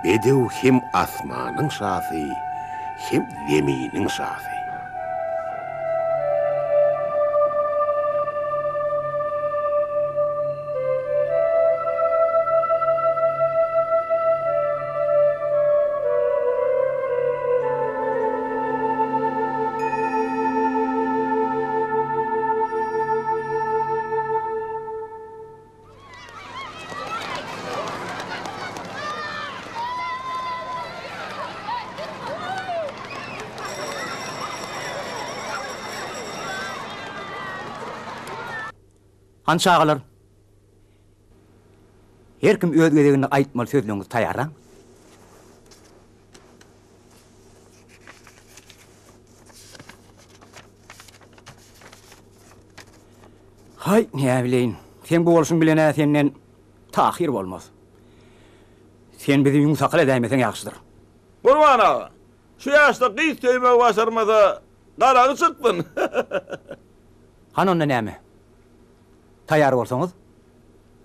Bedew hem asmanyň şasy, hem zeminiň şasy. Hany çagalar? Her kim öz gezeginde aýtmaly sözleriňizi taýýarlaň. Haý, näbileýin, seň bu bolşuň bilen-ä senden Tahyr bolmaz. Sen bizi ýüňsakal edäýmeseň ýagşydyr. Gurban aga, şu ýaşda gyz söýmegi başarmasa, garagy çyksyn. Hany onda näme? Taýýar bolsaňyz,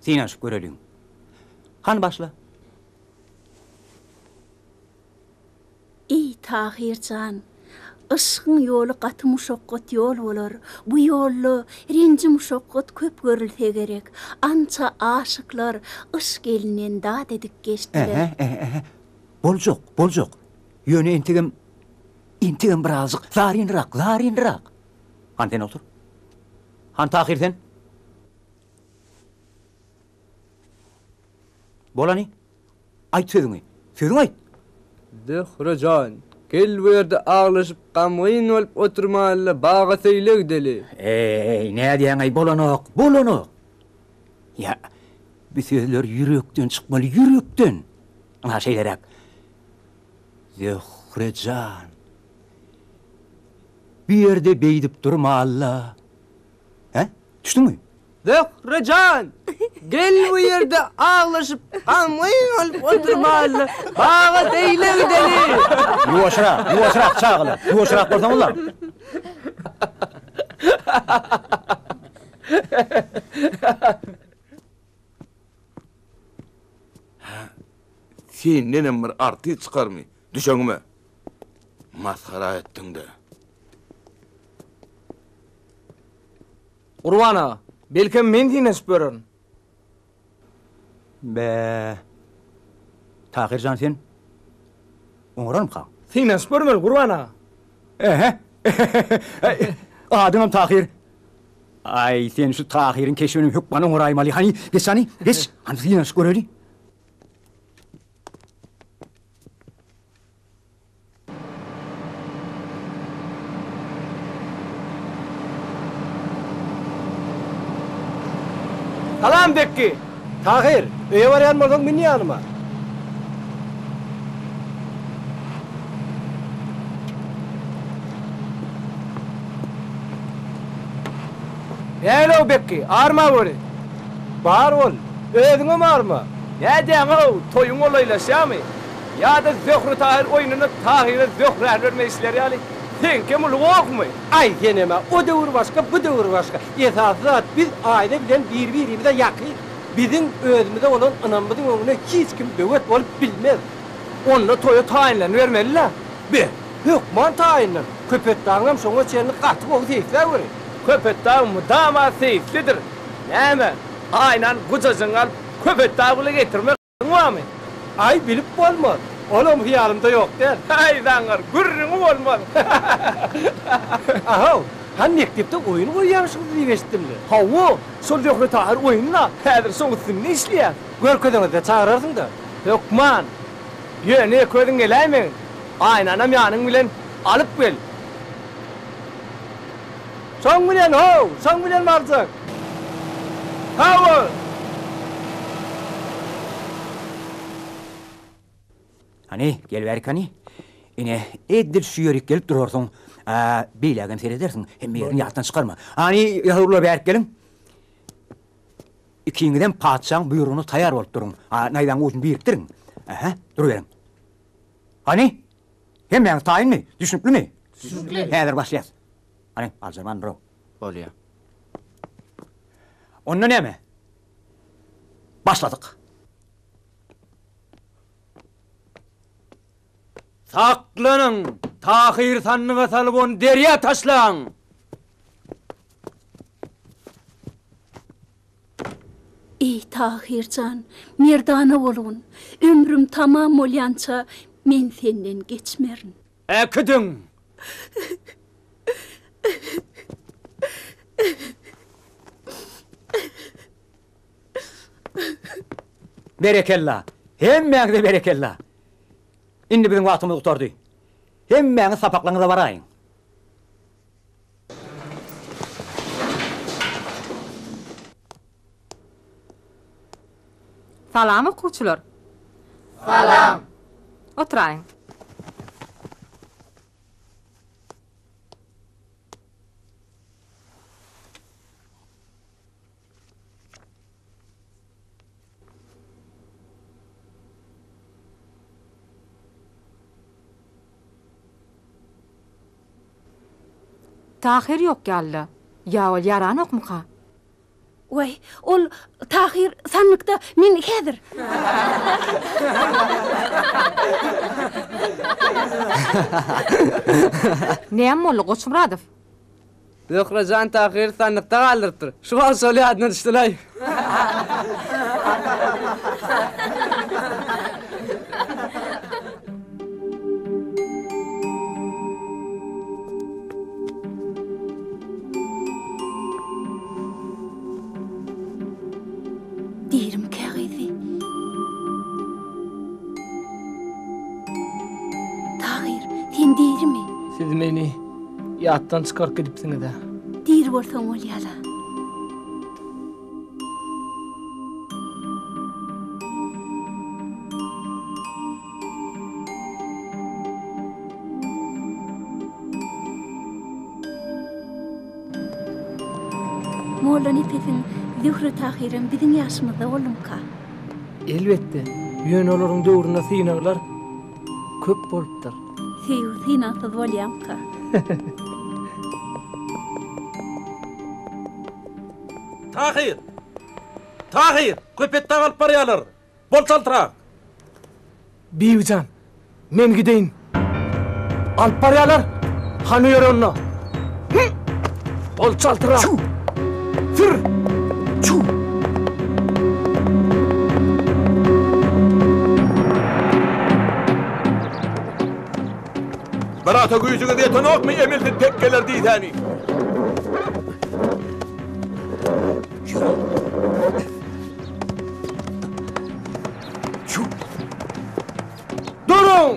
synanyşyp göreliň. Hany başla. Eý, Tahyr jan! Yşgyň ýoly gaty muşakgat ýol bolar. Bu ýolda renji-muşakgat köp görülse gerek. Ança aşyklar yşk elinden dat edip geçdiler. Ähä, ähä, ähä. Boljak, boljak. Ýöne entegem, entegem birazjyk zarynrak, zarynrak. Hany sen otur. Hany Tahyr sen? Bolany. Aýt sözüňi. Sözüňi aýt! Zöhre jan, gel bu ýerde aglaşyp gamgyn bolup oturmaly-da baga seýle gideli. Eý, nädýäň-eý, bolanok, bolanok! Ýa, bu sözler ýürekden çykmaly, ýürekden! Ynha şeýleräk. Zöhre jan, bu ýerde beýdip durmaly-da. Hä? Düşdüňmi? Zöhre jan! Gel bu ýerde aglaşyp, gamgyn bolup oturmaly, baga seýle gideli! Ýuwaşrak, ýuwaşrak çagalar, ýuwaşrak bolsaňyzlar. Hä, sendenem bir artist çykarmy, düşeňime? Masgara etdiň-dä. Gurban aga, belkem men synanyşyp görerin. Be, Tahyr jan sen oňararmykaň? Synanyşyp görmeli Gurban aga. Ähä, adyňam Tahyr. Aý, sen şu Tahyryň keşbini hökman oňaraýmaly. Hany, geç hany, geç, hany synanyşyp göreli. Salam Bekgi! Tahyr, öýe barýan bolsaň min ýanyma. Näl-ow Bekgi, arma weli. Bar bol, özüňem arma. Nädýäň-ow, toýuň golaýlaşýamy? Ýa-da Zöhre-Tahyr oýnunda Tahyra Zöhräni bermeýişleri ýaly, seňkem uly gohmy? Aý, senem-ä, o döwür başga, bu döwür başga. Esasy zat, biz Aýna bilen bir-birimize ýakyn. Biziň özümize bolan ynamymyzyň öňünde hiç kim böwet bolup bilmez. Onda toýa taýynlanybermeli-dä. Be, hökman taýynlan. Köpetdagyňam şoňa çenli gaty gowy seýisläweri. Köpetdag mydama seýislidir. Näme? Aýnany gujajyňa alyp, Köpetdagula getirmek barmy? Aý, bilip bolmaz. Olam hyýalymda ýok däl. Aý, zaňňar, gürrüňi bolmaz. Ahow, han mekdepde oýun goýýarmyşyňyz diýip eşitdim-le. Hawa, şol Zöhre Tahyr oýun-da, häzir şoň üstünde işleýäs. Görkezeňizde çagyrarsyň-da. Hökman. Ýöne ýeke özüň geläýmegin. Aýnanam ýanyň bilen alyp gel. Şoň bilen how, şoň bilen barjak. Sag bol! Hany, gel bärik hany. Ine, edil şu ýerik gelip durarsyň. A, beýlägem seredersiň. Hemme ýerini ýatdan çykarma. Hany, ýasawullar bärik geliň. Ikiňizem patyşaň buýrugyna taýar bolup duruň. A, naýzaň ujuny birikdiriň. Ähä, duruberiň. Hany, hemmäňiz taýynmy? Düşnüklimi? Düşnükli. Häzir başlaýas. Hany, aljyrman duruň. Bolýa. Onda näme? Başladyk. Saklanyň! Tahyry sandyga salyp ony derýa taşlaň! Eý, Tahyr jan, merdana bolgun, ömrüm tamam bolýança men senden geçmerin. Äkidiň! Berekella! Hemmäňize berekella! Indi biziň wagtymyz gutardy. Hemmäňiz sapaklaryňyza baraýyň. Salam okuwçylar. Salam. Oturaýyň. Tahyr ýok ýaly-la. Ýa ol ýaranokmyka? Waý, ol Tahyr sandykda, men häzir. Näme boldy, Goçmyradow? Zöhre jan Tahyry sandykda galdyrypdyr. Şu wagt şol ýadyna düşdülaý. Dirimkä gyzy? Tahyr, sen dirimi? Siz meni ýatdan çykaryp gidipsiňiz-ä. Diri bolsaň bolýa-la. Mollanepesiň Zöhre Tahyram biziň ýaşymyzda boldumyka? Elbetde, ýöne olaryň döwründe synaglar köp bolupdyr. Söýgi synagsyz bolýamyka? Tahyr! Tahyr! Köpetdag alyp barýarlar! Bol çaltrak! Bibijan, men gideýin. Alyp barýarlar. Hany ýör onda. Hü! Bol çaltrak! Çuw! Sür! Çuw! Bir ata güýjüňiz ýetenokmy emelsiz pekgeler diýsäni? Duruň!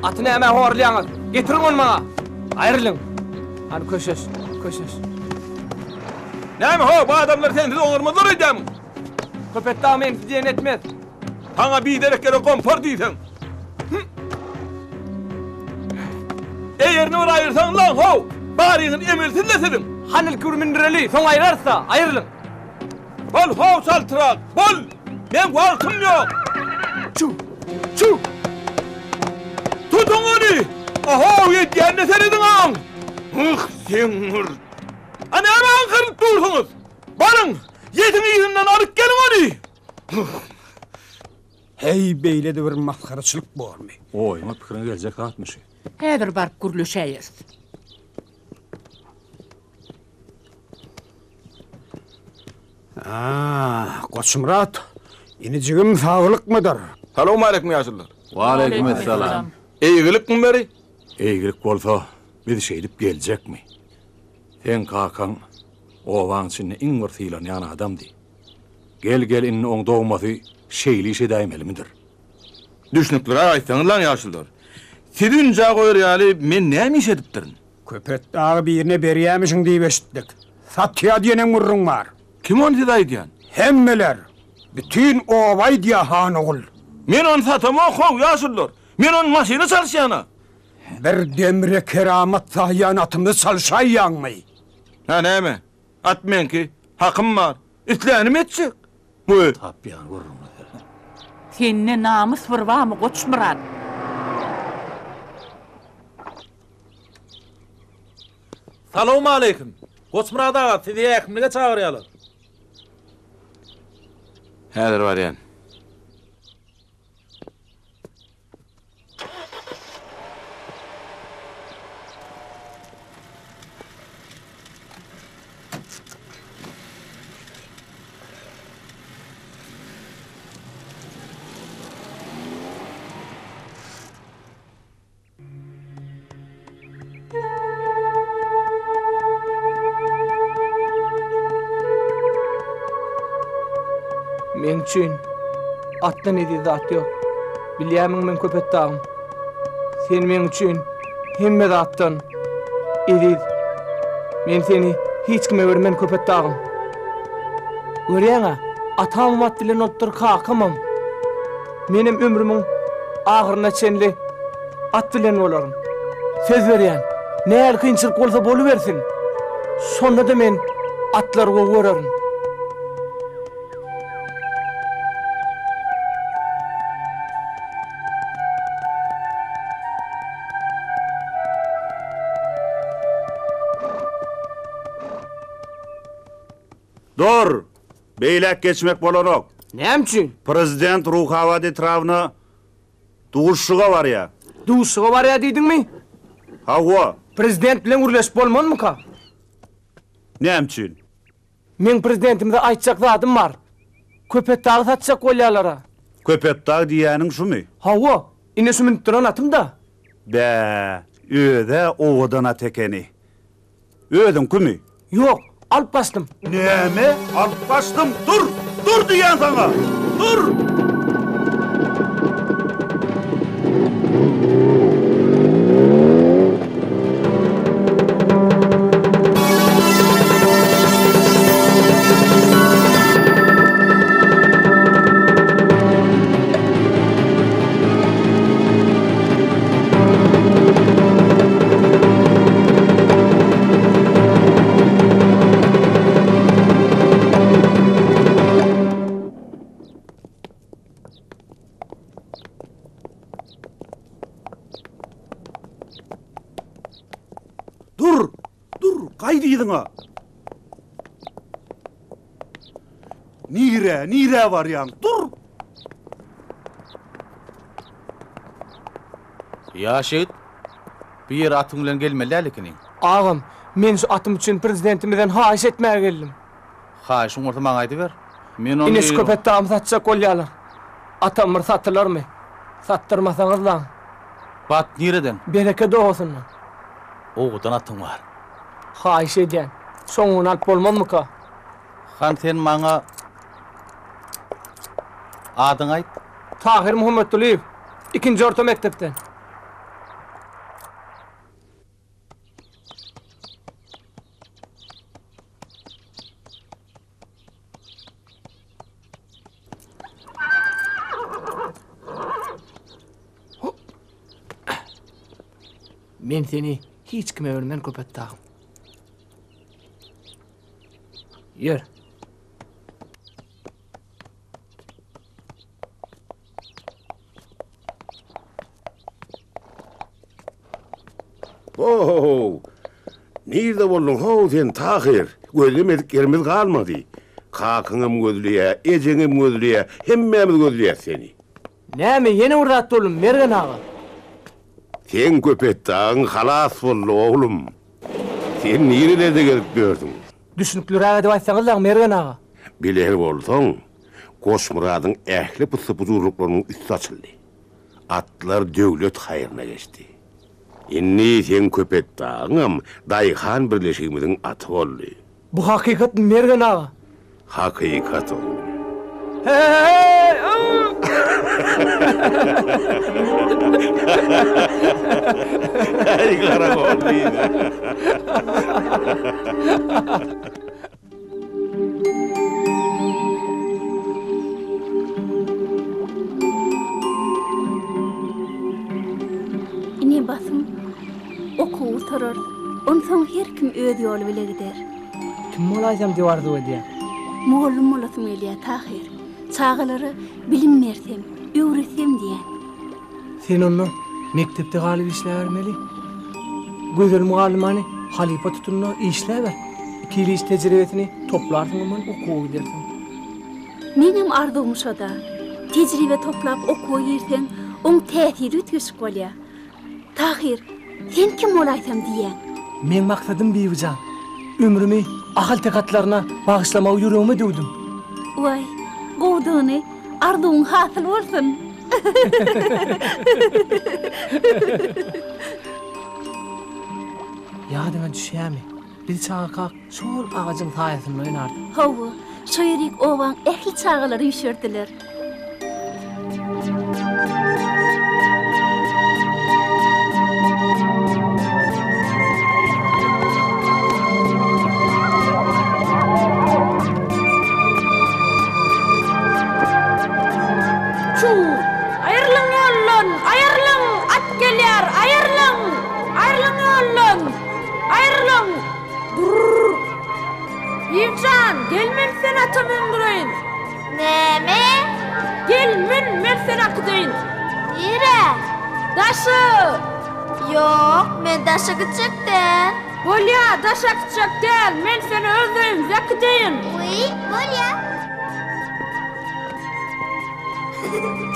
Aty nämä horlaýaňyz? Getiriň ony maňa! Aýrylyň! Hany köşeş, köşeş. Näme ho, bu adamlar sensiz oňarmazlar öýdýämiň? Köpetdag mensiz diýen etmez. Saňa biderek ýere gompar diýseň. Eýerini bir aýyrsaň lan how! Baryňyz emelsiz-le siziň! Han ilki bir mündüreli, soň aýrarys-da, aýrylyň! Bol how çaltrak, bol! Meň wagtym ýok! Çuw! Çuw! Tutuň ony! Ahow, edýänine serediň-aň! Yh, seň bir! A näme aňkarylyp dursuňyz? Baryň, ýetiň yzyndan alyp geliň ony! Heý, beýle-de bir masgaraçylyk bormy? Oýuňa, pikiriňe geljek zatmy şü? Häzir baryp gürleşäýeris. A, Goçmyrat, inijigim saglykmydyr? Salowmaleýkim ýaşulular. Waleýkim essalam. Eýgilikmi beri? Eýgilik bolsa, biz şeýdip geljekmi? Seň kakaň obaň içinde iň bir sylanýan adamdy. Gel-gel indi oň dogmasy şeýle iş edäýmelimidir? Düşnükliräk aýtsaňyzlaň ýaşulular. Sizi ünjä goýar ýaly men näme iş edipdirin? Köpetdagy birine berýämişiň diýip eşitdik. Satýa diýenem gürrüň bar. Kim ony size aýdýan? Hemmeler! Bütin oba aýdýa han ogul. Men ony satamok how, ýaşulular. Men ony maşyna çalyşýan-a. Bir demre keramat saýýan atymyzy çalşaýýaňmy? Hä näme? At meňki. Hakym bar. Islänimi etjek. Bu. Tapýan gürrüňi sen. Sende namys bir barmy, Goçmyrat? Salowmaleýkim! Goçmyrat aga, sizi häkimlige çagyrýarlar. Häzir barýan. Meň üçin atdan eziz zat ýok. Bilýärmiň meň Köpetdagym? Sen meň üçin hemme zatdan eziz. Men seni hiç kime bermen Köpetdagym. Görýäň-ä, atamam at bilen bolupdyr, kakamam. Menem ömrümiň ahyryna çenli at bilen bolaryn. Söz berýän, nähili kynçylyk bolsa bolubersin, şonda-da men atlary gowy görerin. Dur! Beýläk geçmek bolanok. Näme üçin? Prezident Ruhabat etrabyna duşuşyga barýar. Duşuşyga barýar diýdiňmi? Hawa. Prezident bilen gürleşip bolmazmyka? Näme üçin? Meň prezidentimize aýtjak zadym bar. Köpetdagy satjak bolýarlar-a. Köpetdag diýýäniň şumy? Hawa. Ine şu münüp duran atym-da. Bä, öz-ä owadan at ekeni. Özüňkimi? Ýok, alyp gaçdym. Näme? Alyp gaçdym? Dur! Dur diýýän saňa! Dur! Dur! Dur! Gaýt yzyňa! Nirä, nirä barýaň? Dur! Ýaş ýigit, bu ýere atyň bilen gelmeli däl ekeniň. Agam, men şu atym üçin Prezidentimizden haýyş etmäge geldim. Haýyşyň bolsa maňa aýdyber. Men ony. Ine şu Köpetdagymy satjak bolýarlar. Atam bir satylarmy? Satdyrmasaňyzlaň. Bat nireden? Bereket obasyndan. Owadan atyň bar. Haýyş edýän, soňuny alyp bolmazmyka? Han sen maňa adyňy aýt. Tahyr Muhammetgulyýew, ikinji orta mekdepden. Men seni hiç kime bermen Köpetdagym. Ýör. Ho-ho-how! Nirde bolduň how sen, Tahyr? Gözlemedik ýerimiz galmady. Kakaňam gözleýä, ejeňem gözleýä, hemmämiz gözleýäs seni. Näme, ýene bir zat boldumy, Mergen aga? Seň Köpetdagyň halas boldy, oglum. Sen nirelerde gezip ýörsüň? Düşnükliräk edip aýtsaňyzlaň, Mergen aga. Biler bolsaň, Goçmyradyň ähli pyssy-pujurlyklarynyň üsti açyldy. Atlar döwlet haýryna geçdi. Indi seň Köpetdagyňam daýhan birleşigimiziň aty boldy. Bu hakykatmy Mergen aga? Hakykat oglum. Äý garagol diýdi. Ine basym okuw gutararys. Onsoň her kim öz ýoly bile gider. Kim bolaýsam diýip arzuw edýäň? Mugallym bolasym gelýär, Tahyr. Çagalara bilim bersem, öwretsem diýýän. Sen onda mekdepde galyp işläbermeli. Gözel mugallymany halypa tutun-da işläber. Iki ýyl iş tejribesini toplarsyň ondan okuwa gidersiň. Meňem arzuwym şo-da. Tejribe toplap okuwa girseň, oň täsiri üýtgeşik bolýar. Tahyr, sen kim bolaýsam diýýäň? Meň maksadym Bibijan, ömrümi ahalteke atlaryna bagyşlamagy ýüregime düwdüm. Waý, gowudygyny, arzuwyň hasyl bolsun! Ýadyňa düşýärmi, biz çagakak şol agajyň saýasynda oýnardyk. Hawa, şo ýerik obaň ähli çagalary üýşerdiler. Çuw! Aýrylyň ýoldan! Aýrylyň! At gelýär! Aýrylyň! Aýrylyň ýoldan! Aýrylyň! Durr! Ýewjan, gel men seni ata mündüreýin! Näme? Gel, mün, men seni äkideýin! Nirä? Daşa! Ýok, men daşa gitjek däl. Bolýa, daşa gitjek däl, men seni öz öýümize äkideýin. Wiý, bolýa.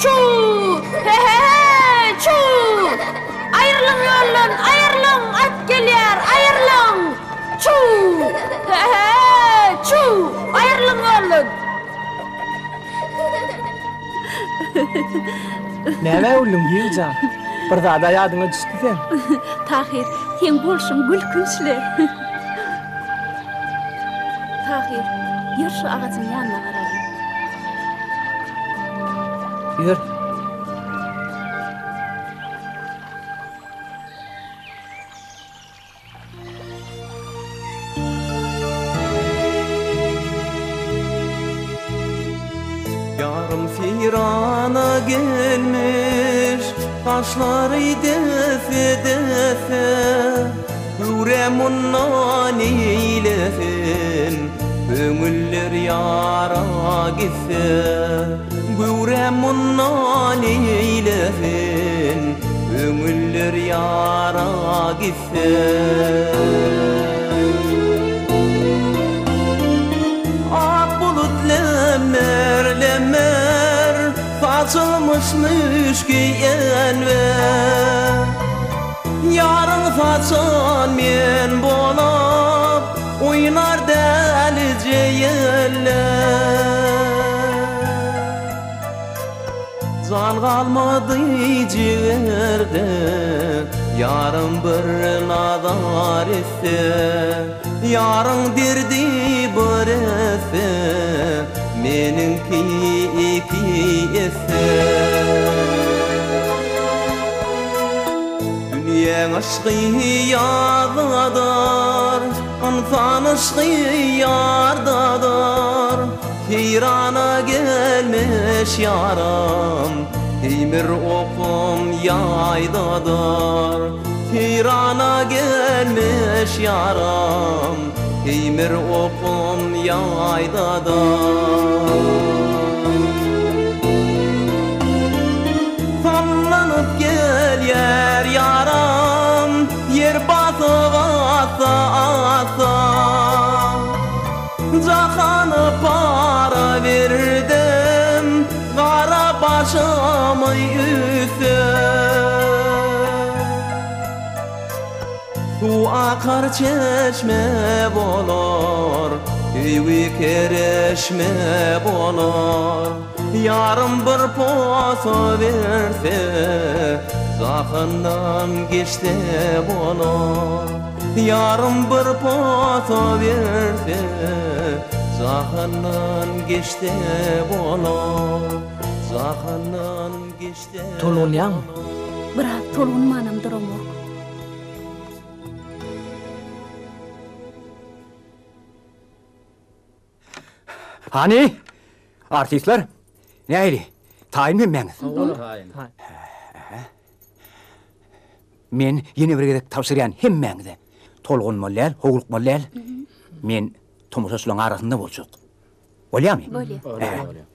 Çuw! He-he-he! Çuw! Aýrylyň ýoldan, aýrylyň! At gelýär, aýrylyň! Çuw! He-he-he! Çuw! Aýrylyň ýoldan! Nämä güldüň, Giwjan? Bir zad-a ýadyňa düşdi seň. Tahyr, seň bolşuň gülkünçli. Tahyr, ýör şu agajyň ýanyna baralyň. Ýör. Ýarym seýrana gelmiş, Saçlary desse-desse, Göwrä mundan eýlesin, Köňüller ýara gitse. Göwrä mundan eýlesin, Köňüller ýara gitse. Ak bulut lemmer-lemmer, Saçylmyş müşki enwer. Ýaryň saçan men bolup, Oýnar dälije ýeller. Jan galmady jigerde, Ýarym bir nazar etse. Ýaryň derdi bir esse, Meniňki iki esse. Dünýäň yşky ýazgadyr, Ynsan yşky ýardadyr. Seýrana gelmiş ýarym, Demir okum ýaýdadyr. Seýrana gelmiş ýarym, Demir okum ýaýdadyr. Sallanyp gelýär ýaram, Ýer basyp assa-assa. Jahany para berdim, Gara başymy üze. Suw akar çeşme bolar. Söýgi kereşme bolar. Ýarym bir posa berse, Jahandan geçse bolar. Ýarym bir posa berse, Jahandan geçse bolar. Jahandan geçse Tolgunýaňmy? Biraz tolgunmanam duramok. Hany, artistler, nähili, taýynmy hemmäňiz? Taýyn. Men ýene bir gezek tabşyrýan hemmäňize, tolgunmaly däl, howlukmaly däl. Men tomaşaçylaryň arasynda boljak. Bolýarmy? Bolýar. Bolýar.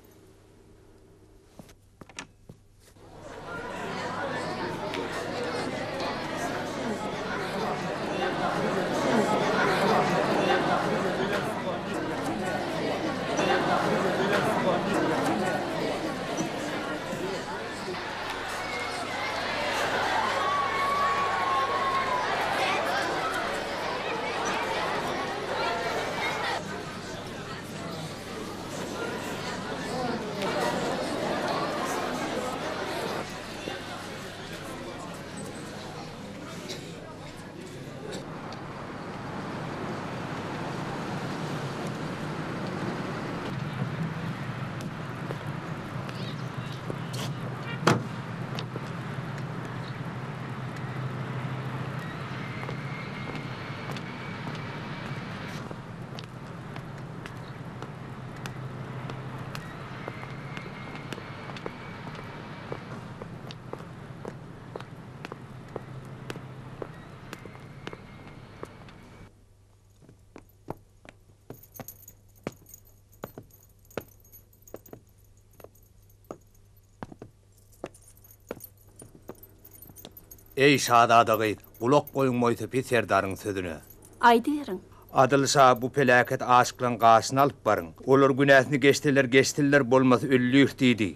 Eý, şazada gyz, gulak goýuň Moýsepit serdaryň sözüne. Aýdyberiň. Adyl şa, bu peläket aşyklaň gaşyna alyp baryň. Olar günäsini geçseler geçsinler, bolmasa öldür diýdi.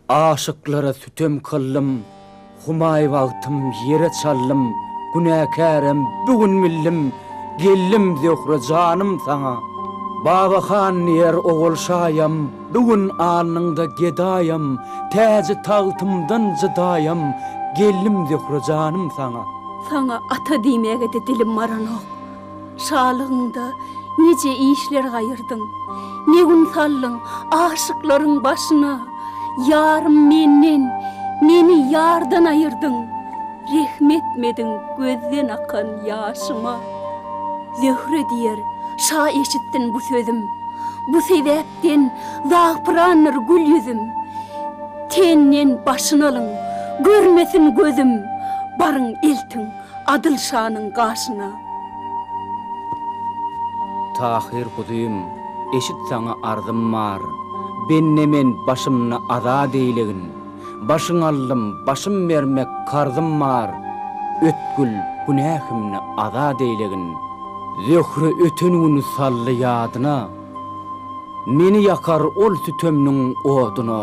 Aşyklara sütem kyldym, Humaý bagtym ýere çaldym, Günäkärem bu gün bildim, Geldim Zöhre janym saňa. Baba han diýer ogul şaýam, Bu gün alnyňda gedaýam, Täji-tagtymdan jydaýam, Geldim Zöhre janym saňa. Saňa ata diýmäge-de dilim baranok. Şalygyňda nije işler gaýyrdyň, Ne gün saldyň aşyklaryň başyna, Ýarym menden, meni ýardan aýyrdyň, Rehm etmediň gözden akan ýaşyma. Zöhre diýer, şa eşitsin bu sözüm, Bu sebäpden zagpyrandyr gül ýüzüm. Tenden başyn alyň, görmesin gözüm, Baryň eltiň Adyl şanyň gaşyna. Tahyr guzym, eşit saňa arzym bar, Bende men başymny azat eýlegin. Başyň aldym, başym bermek karzym bar, Ötgül, günähimni azat eýlegin. Zöhre öten güni saldy ýadyna, Meni ýakar ol sütemniň oduna.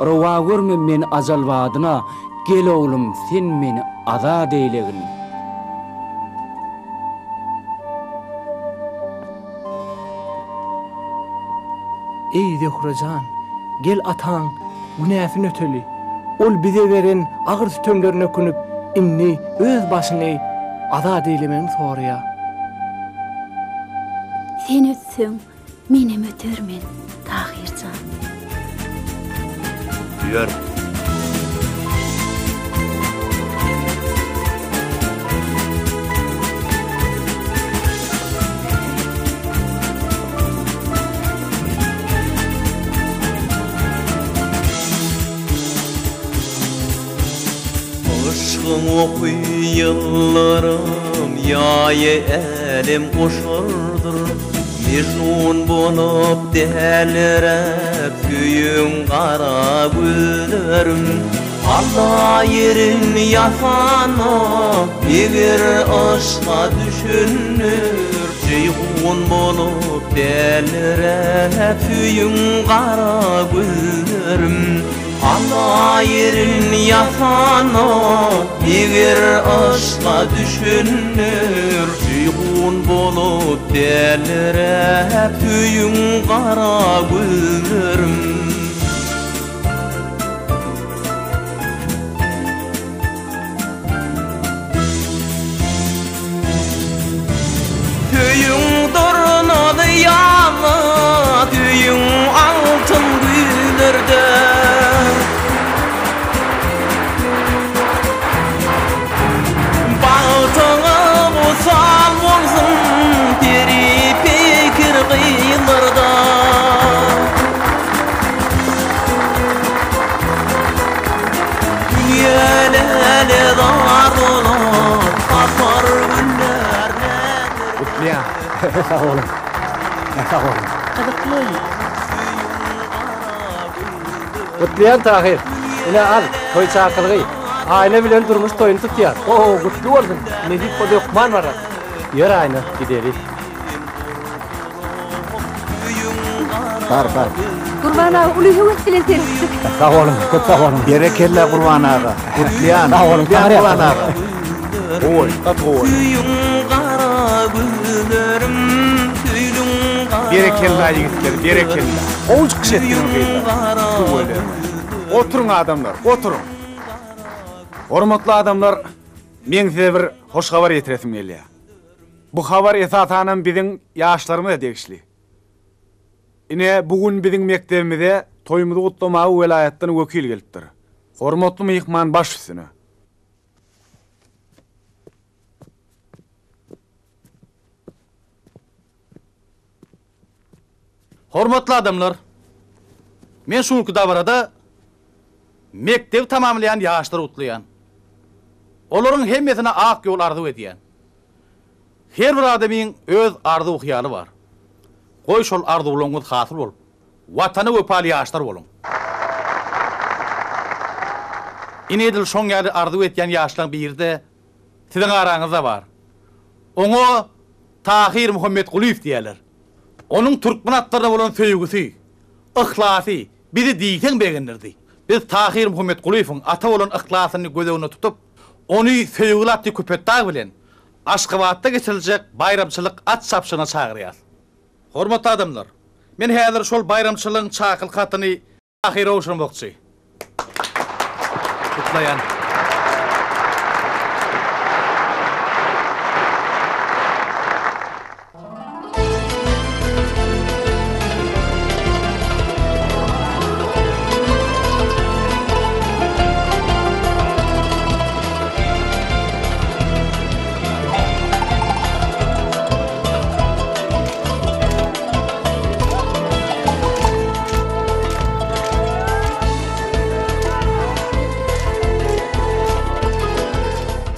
Rowa görme meni ajal badyna, Gel oglum, sen meni azat eýlegin. Eý, Zöhre jan, gel ataň günäsini öteli. Ol bize beren agyr sütemlerine ökünip, indi öz başyny azat eýlemegini soraýar. Sen ötseň, menem ötermen, Tahyr jan. Ýör. Yşgyň oky ýyllarym ýaýy älem goşardyr. Mejnun bolup däliräp söýüň gara gözlerim. Alla ýerin ýasana eger yşga düşüner. Jeýhun bolup däliräp söýüň gara gözlerim. Alla ýerin ýasana eger yşga düşüner. Mejnun bolup däliräp söýüň gara gözlerim. Söýüň durnazy ýaly, söýüň altyn güýzlerde. Bagtyňa wysal bolsun peri-peýker gyzlarda. Dünýä lälezar bolar, sapar günler näder. Gutlaýan. Sag boluň. Sag boluň. Gyzykly oýun. Gutlaýan Tahyr. Ine al, toý çakylygy. Aýna bilen durmuş toýuny tutýas. Ho, gutly bolsun. Nesip bolsa hökman bararys. Ýör Aýna, gideli. Bar, bar. Gurban aga uly höwes bilen seretdik. Sag boluň, köp sag boluň. Berekella Gurban aga. Gutlaýan. Sag boluň, Gutlaýan Gurban aga. Gowy, gaty gowy. Söýüň gara gözlerim, söýdüň gara Berekella ýigitler, berekella. Gowy çykyş etdiňiz gyzlar. Tüweleme. Oturyň adamlar, oturyň. Hormatly adamlar, meň size bir hoş habar ýetiresim gelýär. Bu habar esasanam biziň ýaşlarymyza degişli. Ine, bu gün biziň mekdebimize toýumyzy gutlamaga welaýatdan wekil gelipdir. Hormatly myhman baş üstüne. Hormatly adamlar! Men şu günki dabarada mekdebi tamamlaýan ýaşlary gutlaýan. Olaryň hemmesine ak ýol arzuw edýän. Her bir adamyň öz arzuw-hyýaly bar. Goý şol arzuwlaryňyz hasyl bolup, Watana wepaly ýaşlar boluň! Ine edil şoň ýaly arzuw etýän ýaşlaryň biri-de siziň araňyzda bar. Oňa Tahyr Muhammetgulyýew diýýärler. Onuň türkmen atlaryna bolan söýgüsi, yhlasy bizi diýseň begendirdi. Biz Tahyr Muhammetgulyýewiň ata bolan yhlasyny göz öňünde tutup, ony söýgüli atly Köpetdag bilen Aşgabatda geçiriljek baýramçylyk at çapyşygyna çagyrýarys. Hormatly adamlar, men häzir şol baýramçylygyň çakylyk hatyny Tahyra gowşurmakçy. Gutlaýan.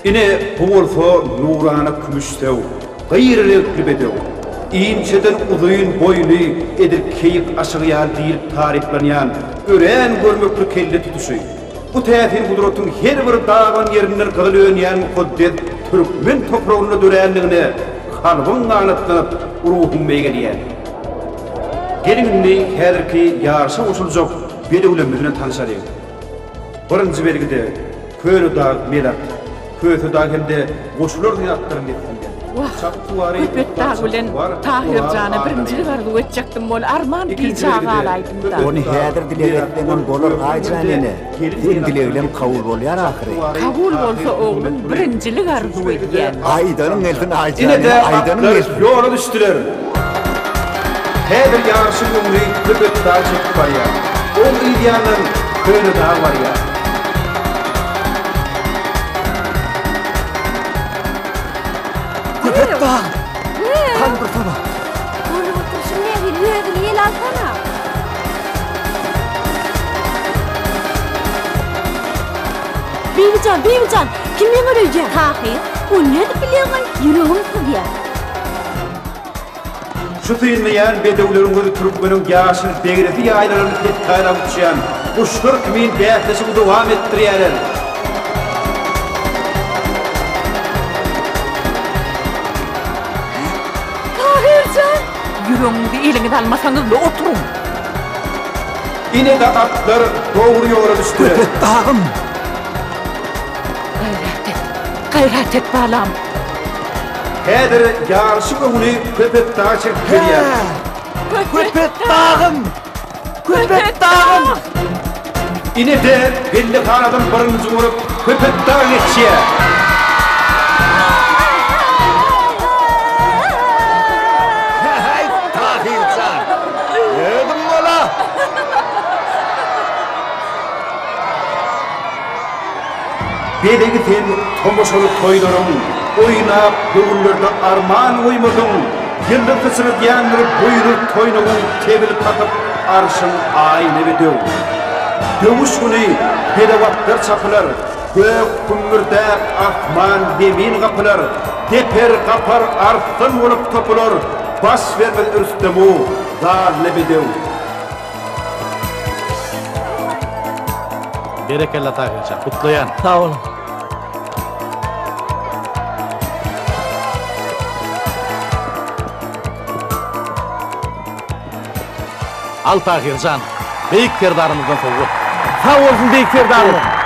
Ine, bu bolsa nurana kümüşsöw, gyr reňkli bedew. Inçeden uzyn boýly, edil keýik aşygy ýaly diýlip taryplanýan örän görmekli kelle tutuşy. Bu täsin gudratyň her bir daban ýerinden gyzyl önýän mukaddes türkmen topragynda dörändigine kalbyň ganatlanyp, ruhuň beýgelýär. Geliň indi häzirki ýaryşa goşuljak bedewlerimiz bilen tanyşalyň. Birinji belgide Köne dag Melat, Köse dag hem-de Goşular diýen atlaryň neslinden. Wah, Çapyksuwary Köpetdag bilen Çapyksuwar Tahyr Oraz jana Annanyýaz. birinjilik arzuw etjekdim bol arman Ikinji gijä belgide galaýdym-da. Ony häzir dileg etseňem bolar Aýjan ene. Seň dilegleň kabul bolýar ahyry. Kabul bolsa oglum birinjilik arzuw edýän. Aýdanyň gelsin Aýjan ene, Ine-de aýdanyň atlar gelsin. ýola düşdüler. Häzir ýaryşyň öňüni Köpetdag çekip barýar. Oň yz ýanyndan Könedag barýar. Köpetdag! Hany dursana! Bolup oturyşyň nähili, özüňi ele alsana! Bibijan, Bibijan, kim ýeňer öýdýäň? Tahyr, ony nädip bilýäň-aý? Ýüregim syzýar. Şu synlaýan bedewleriň gözi türkmeniň ýaşyl begresi ýaýlalaryny pessaýlap uçýan guşlar kimin bäsleşigi dowam etdirýärler. Tahyr jan! Ýüregiňizi eliňize almasaňyz-la oturyň. Ine-de atlar dogry ýola düşdüler. Köpetdagym! Gaýrat et, gaýrat et balam! Häzir ýaryşyň öňüni Köpetdag çekip gelýär. Köpetdagym! Köpetdagym! Ine-de, pellehanadan birinji bolup Köpetdag geçýär. Häý, Tahyr jan! Özüň bol-a! Bezegi sen tomaşaly toýlaryň, Oýnap göwünlerde arman goýmadyň, Ýyldyz syçradýandyr buýnuz toýnagyň Tebil kakyp arşyň aýna bedew. Döwüş güni bedew atlar çapylar, Gök gümmürdäp asman zemin gapylar, Deper gapar arslan bolup topular, Baş bermez Rüstemu zalyna bedew. Berekella Tahirjan, gutlaýan. Sag boluň. Al Tahirjan, Beýik Serdarymyzdan sowgat. Sag bolsun Beýik Serdarymyz.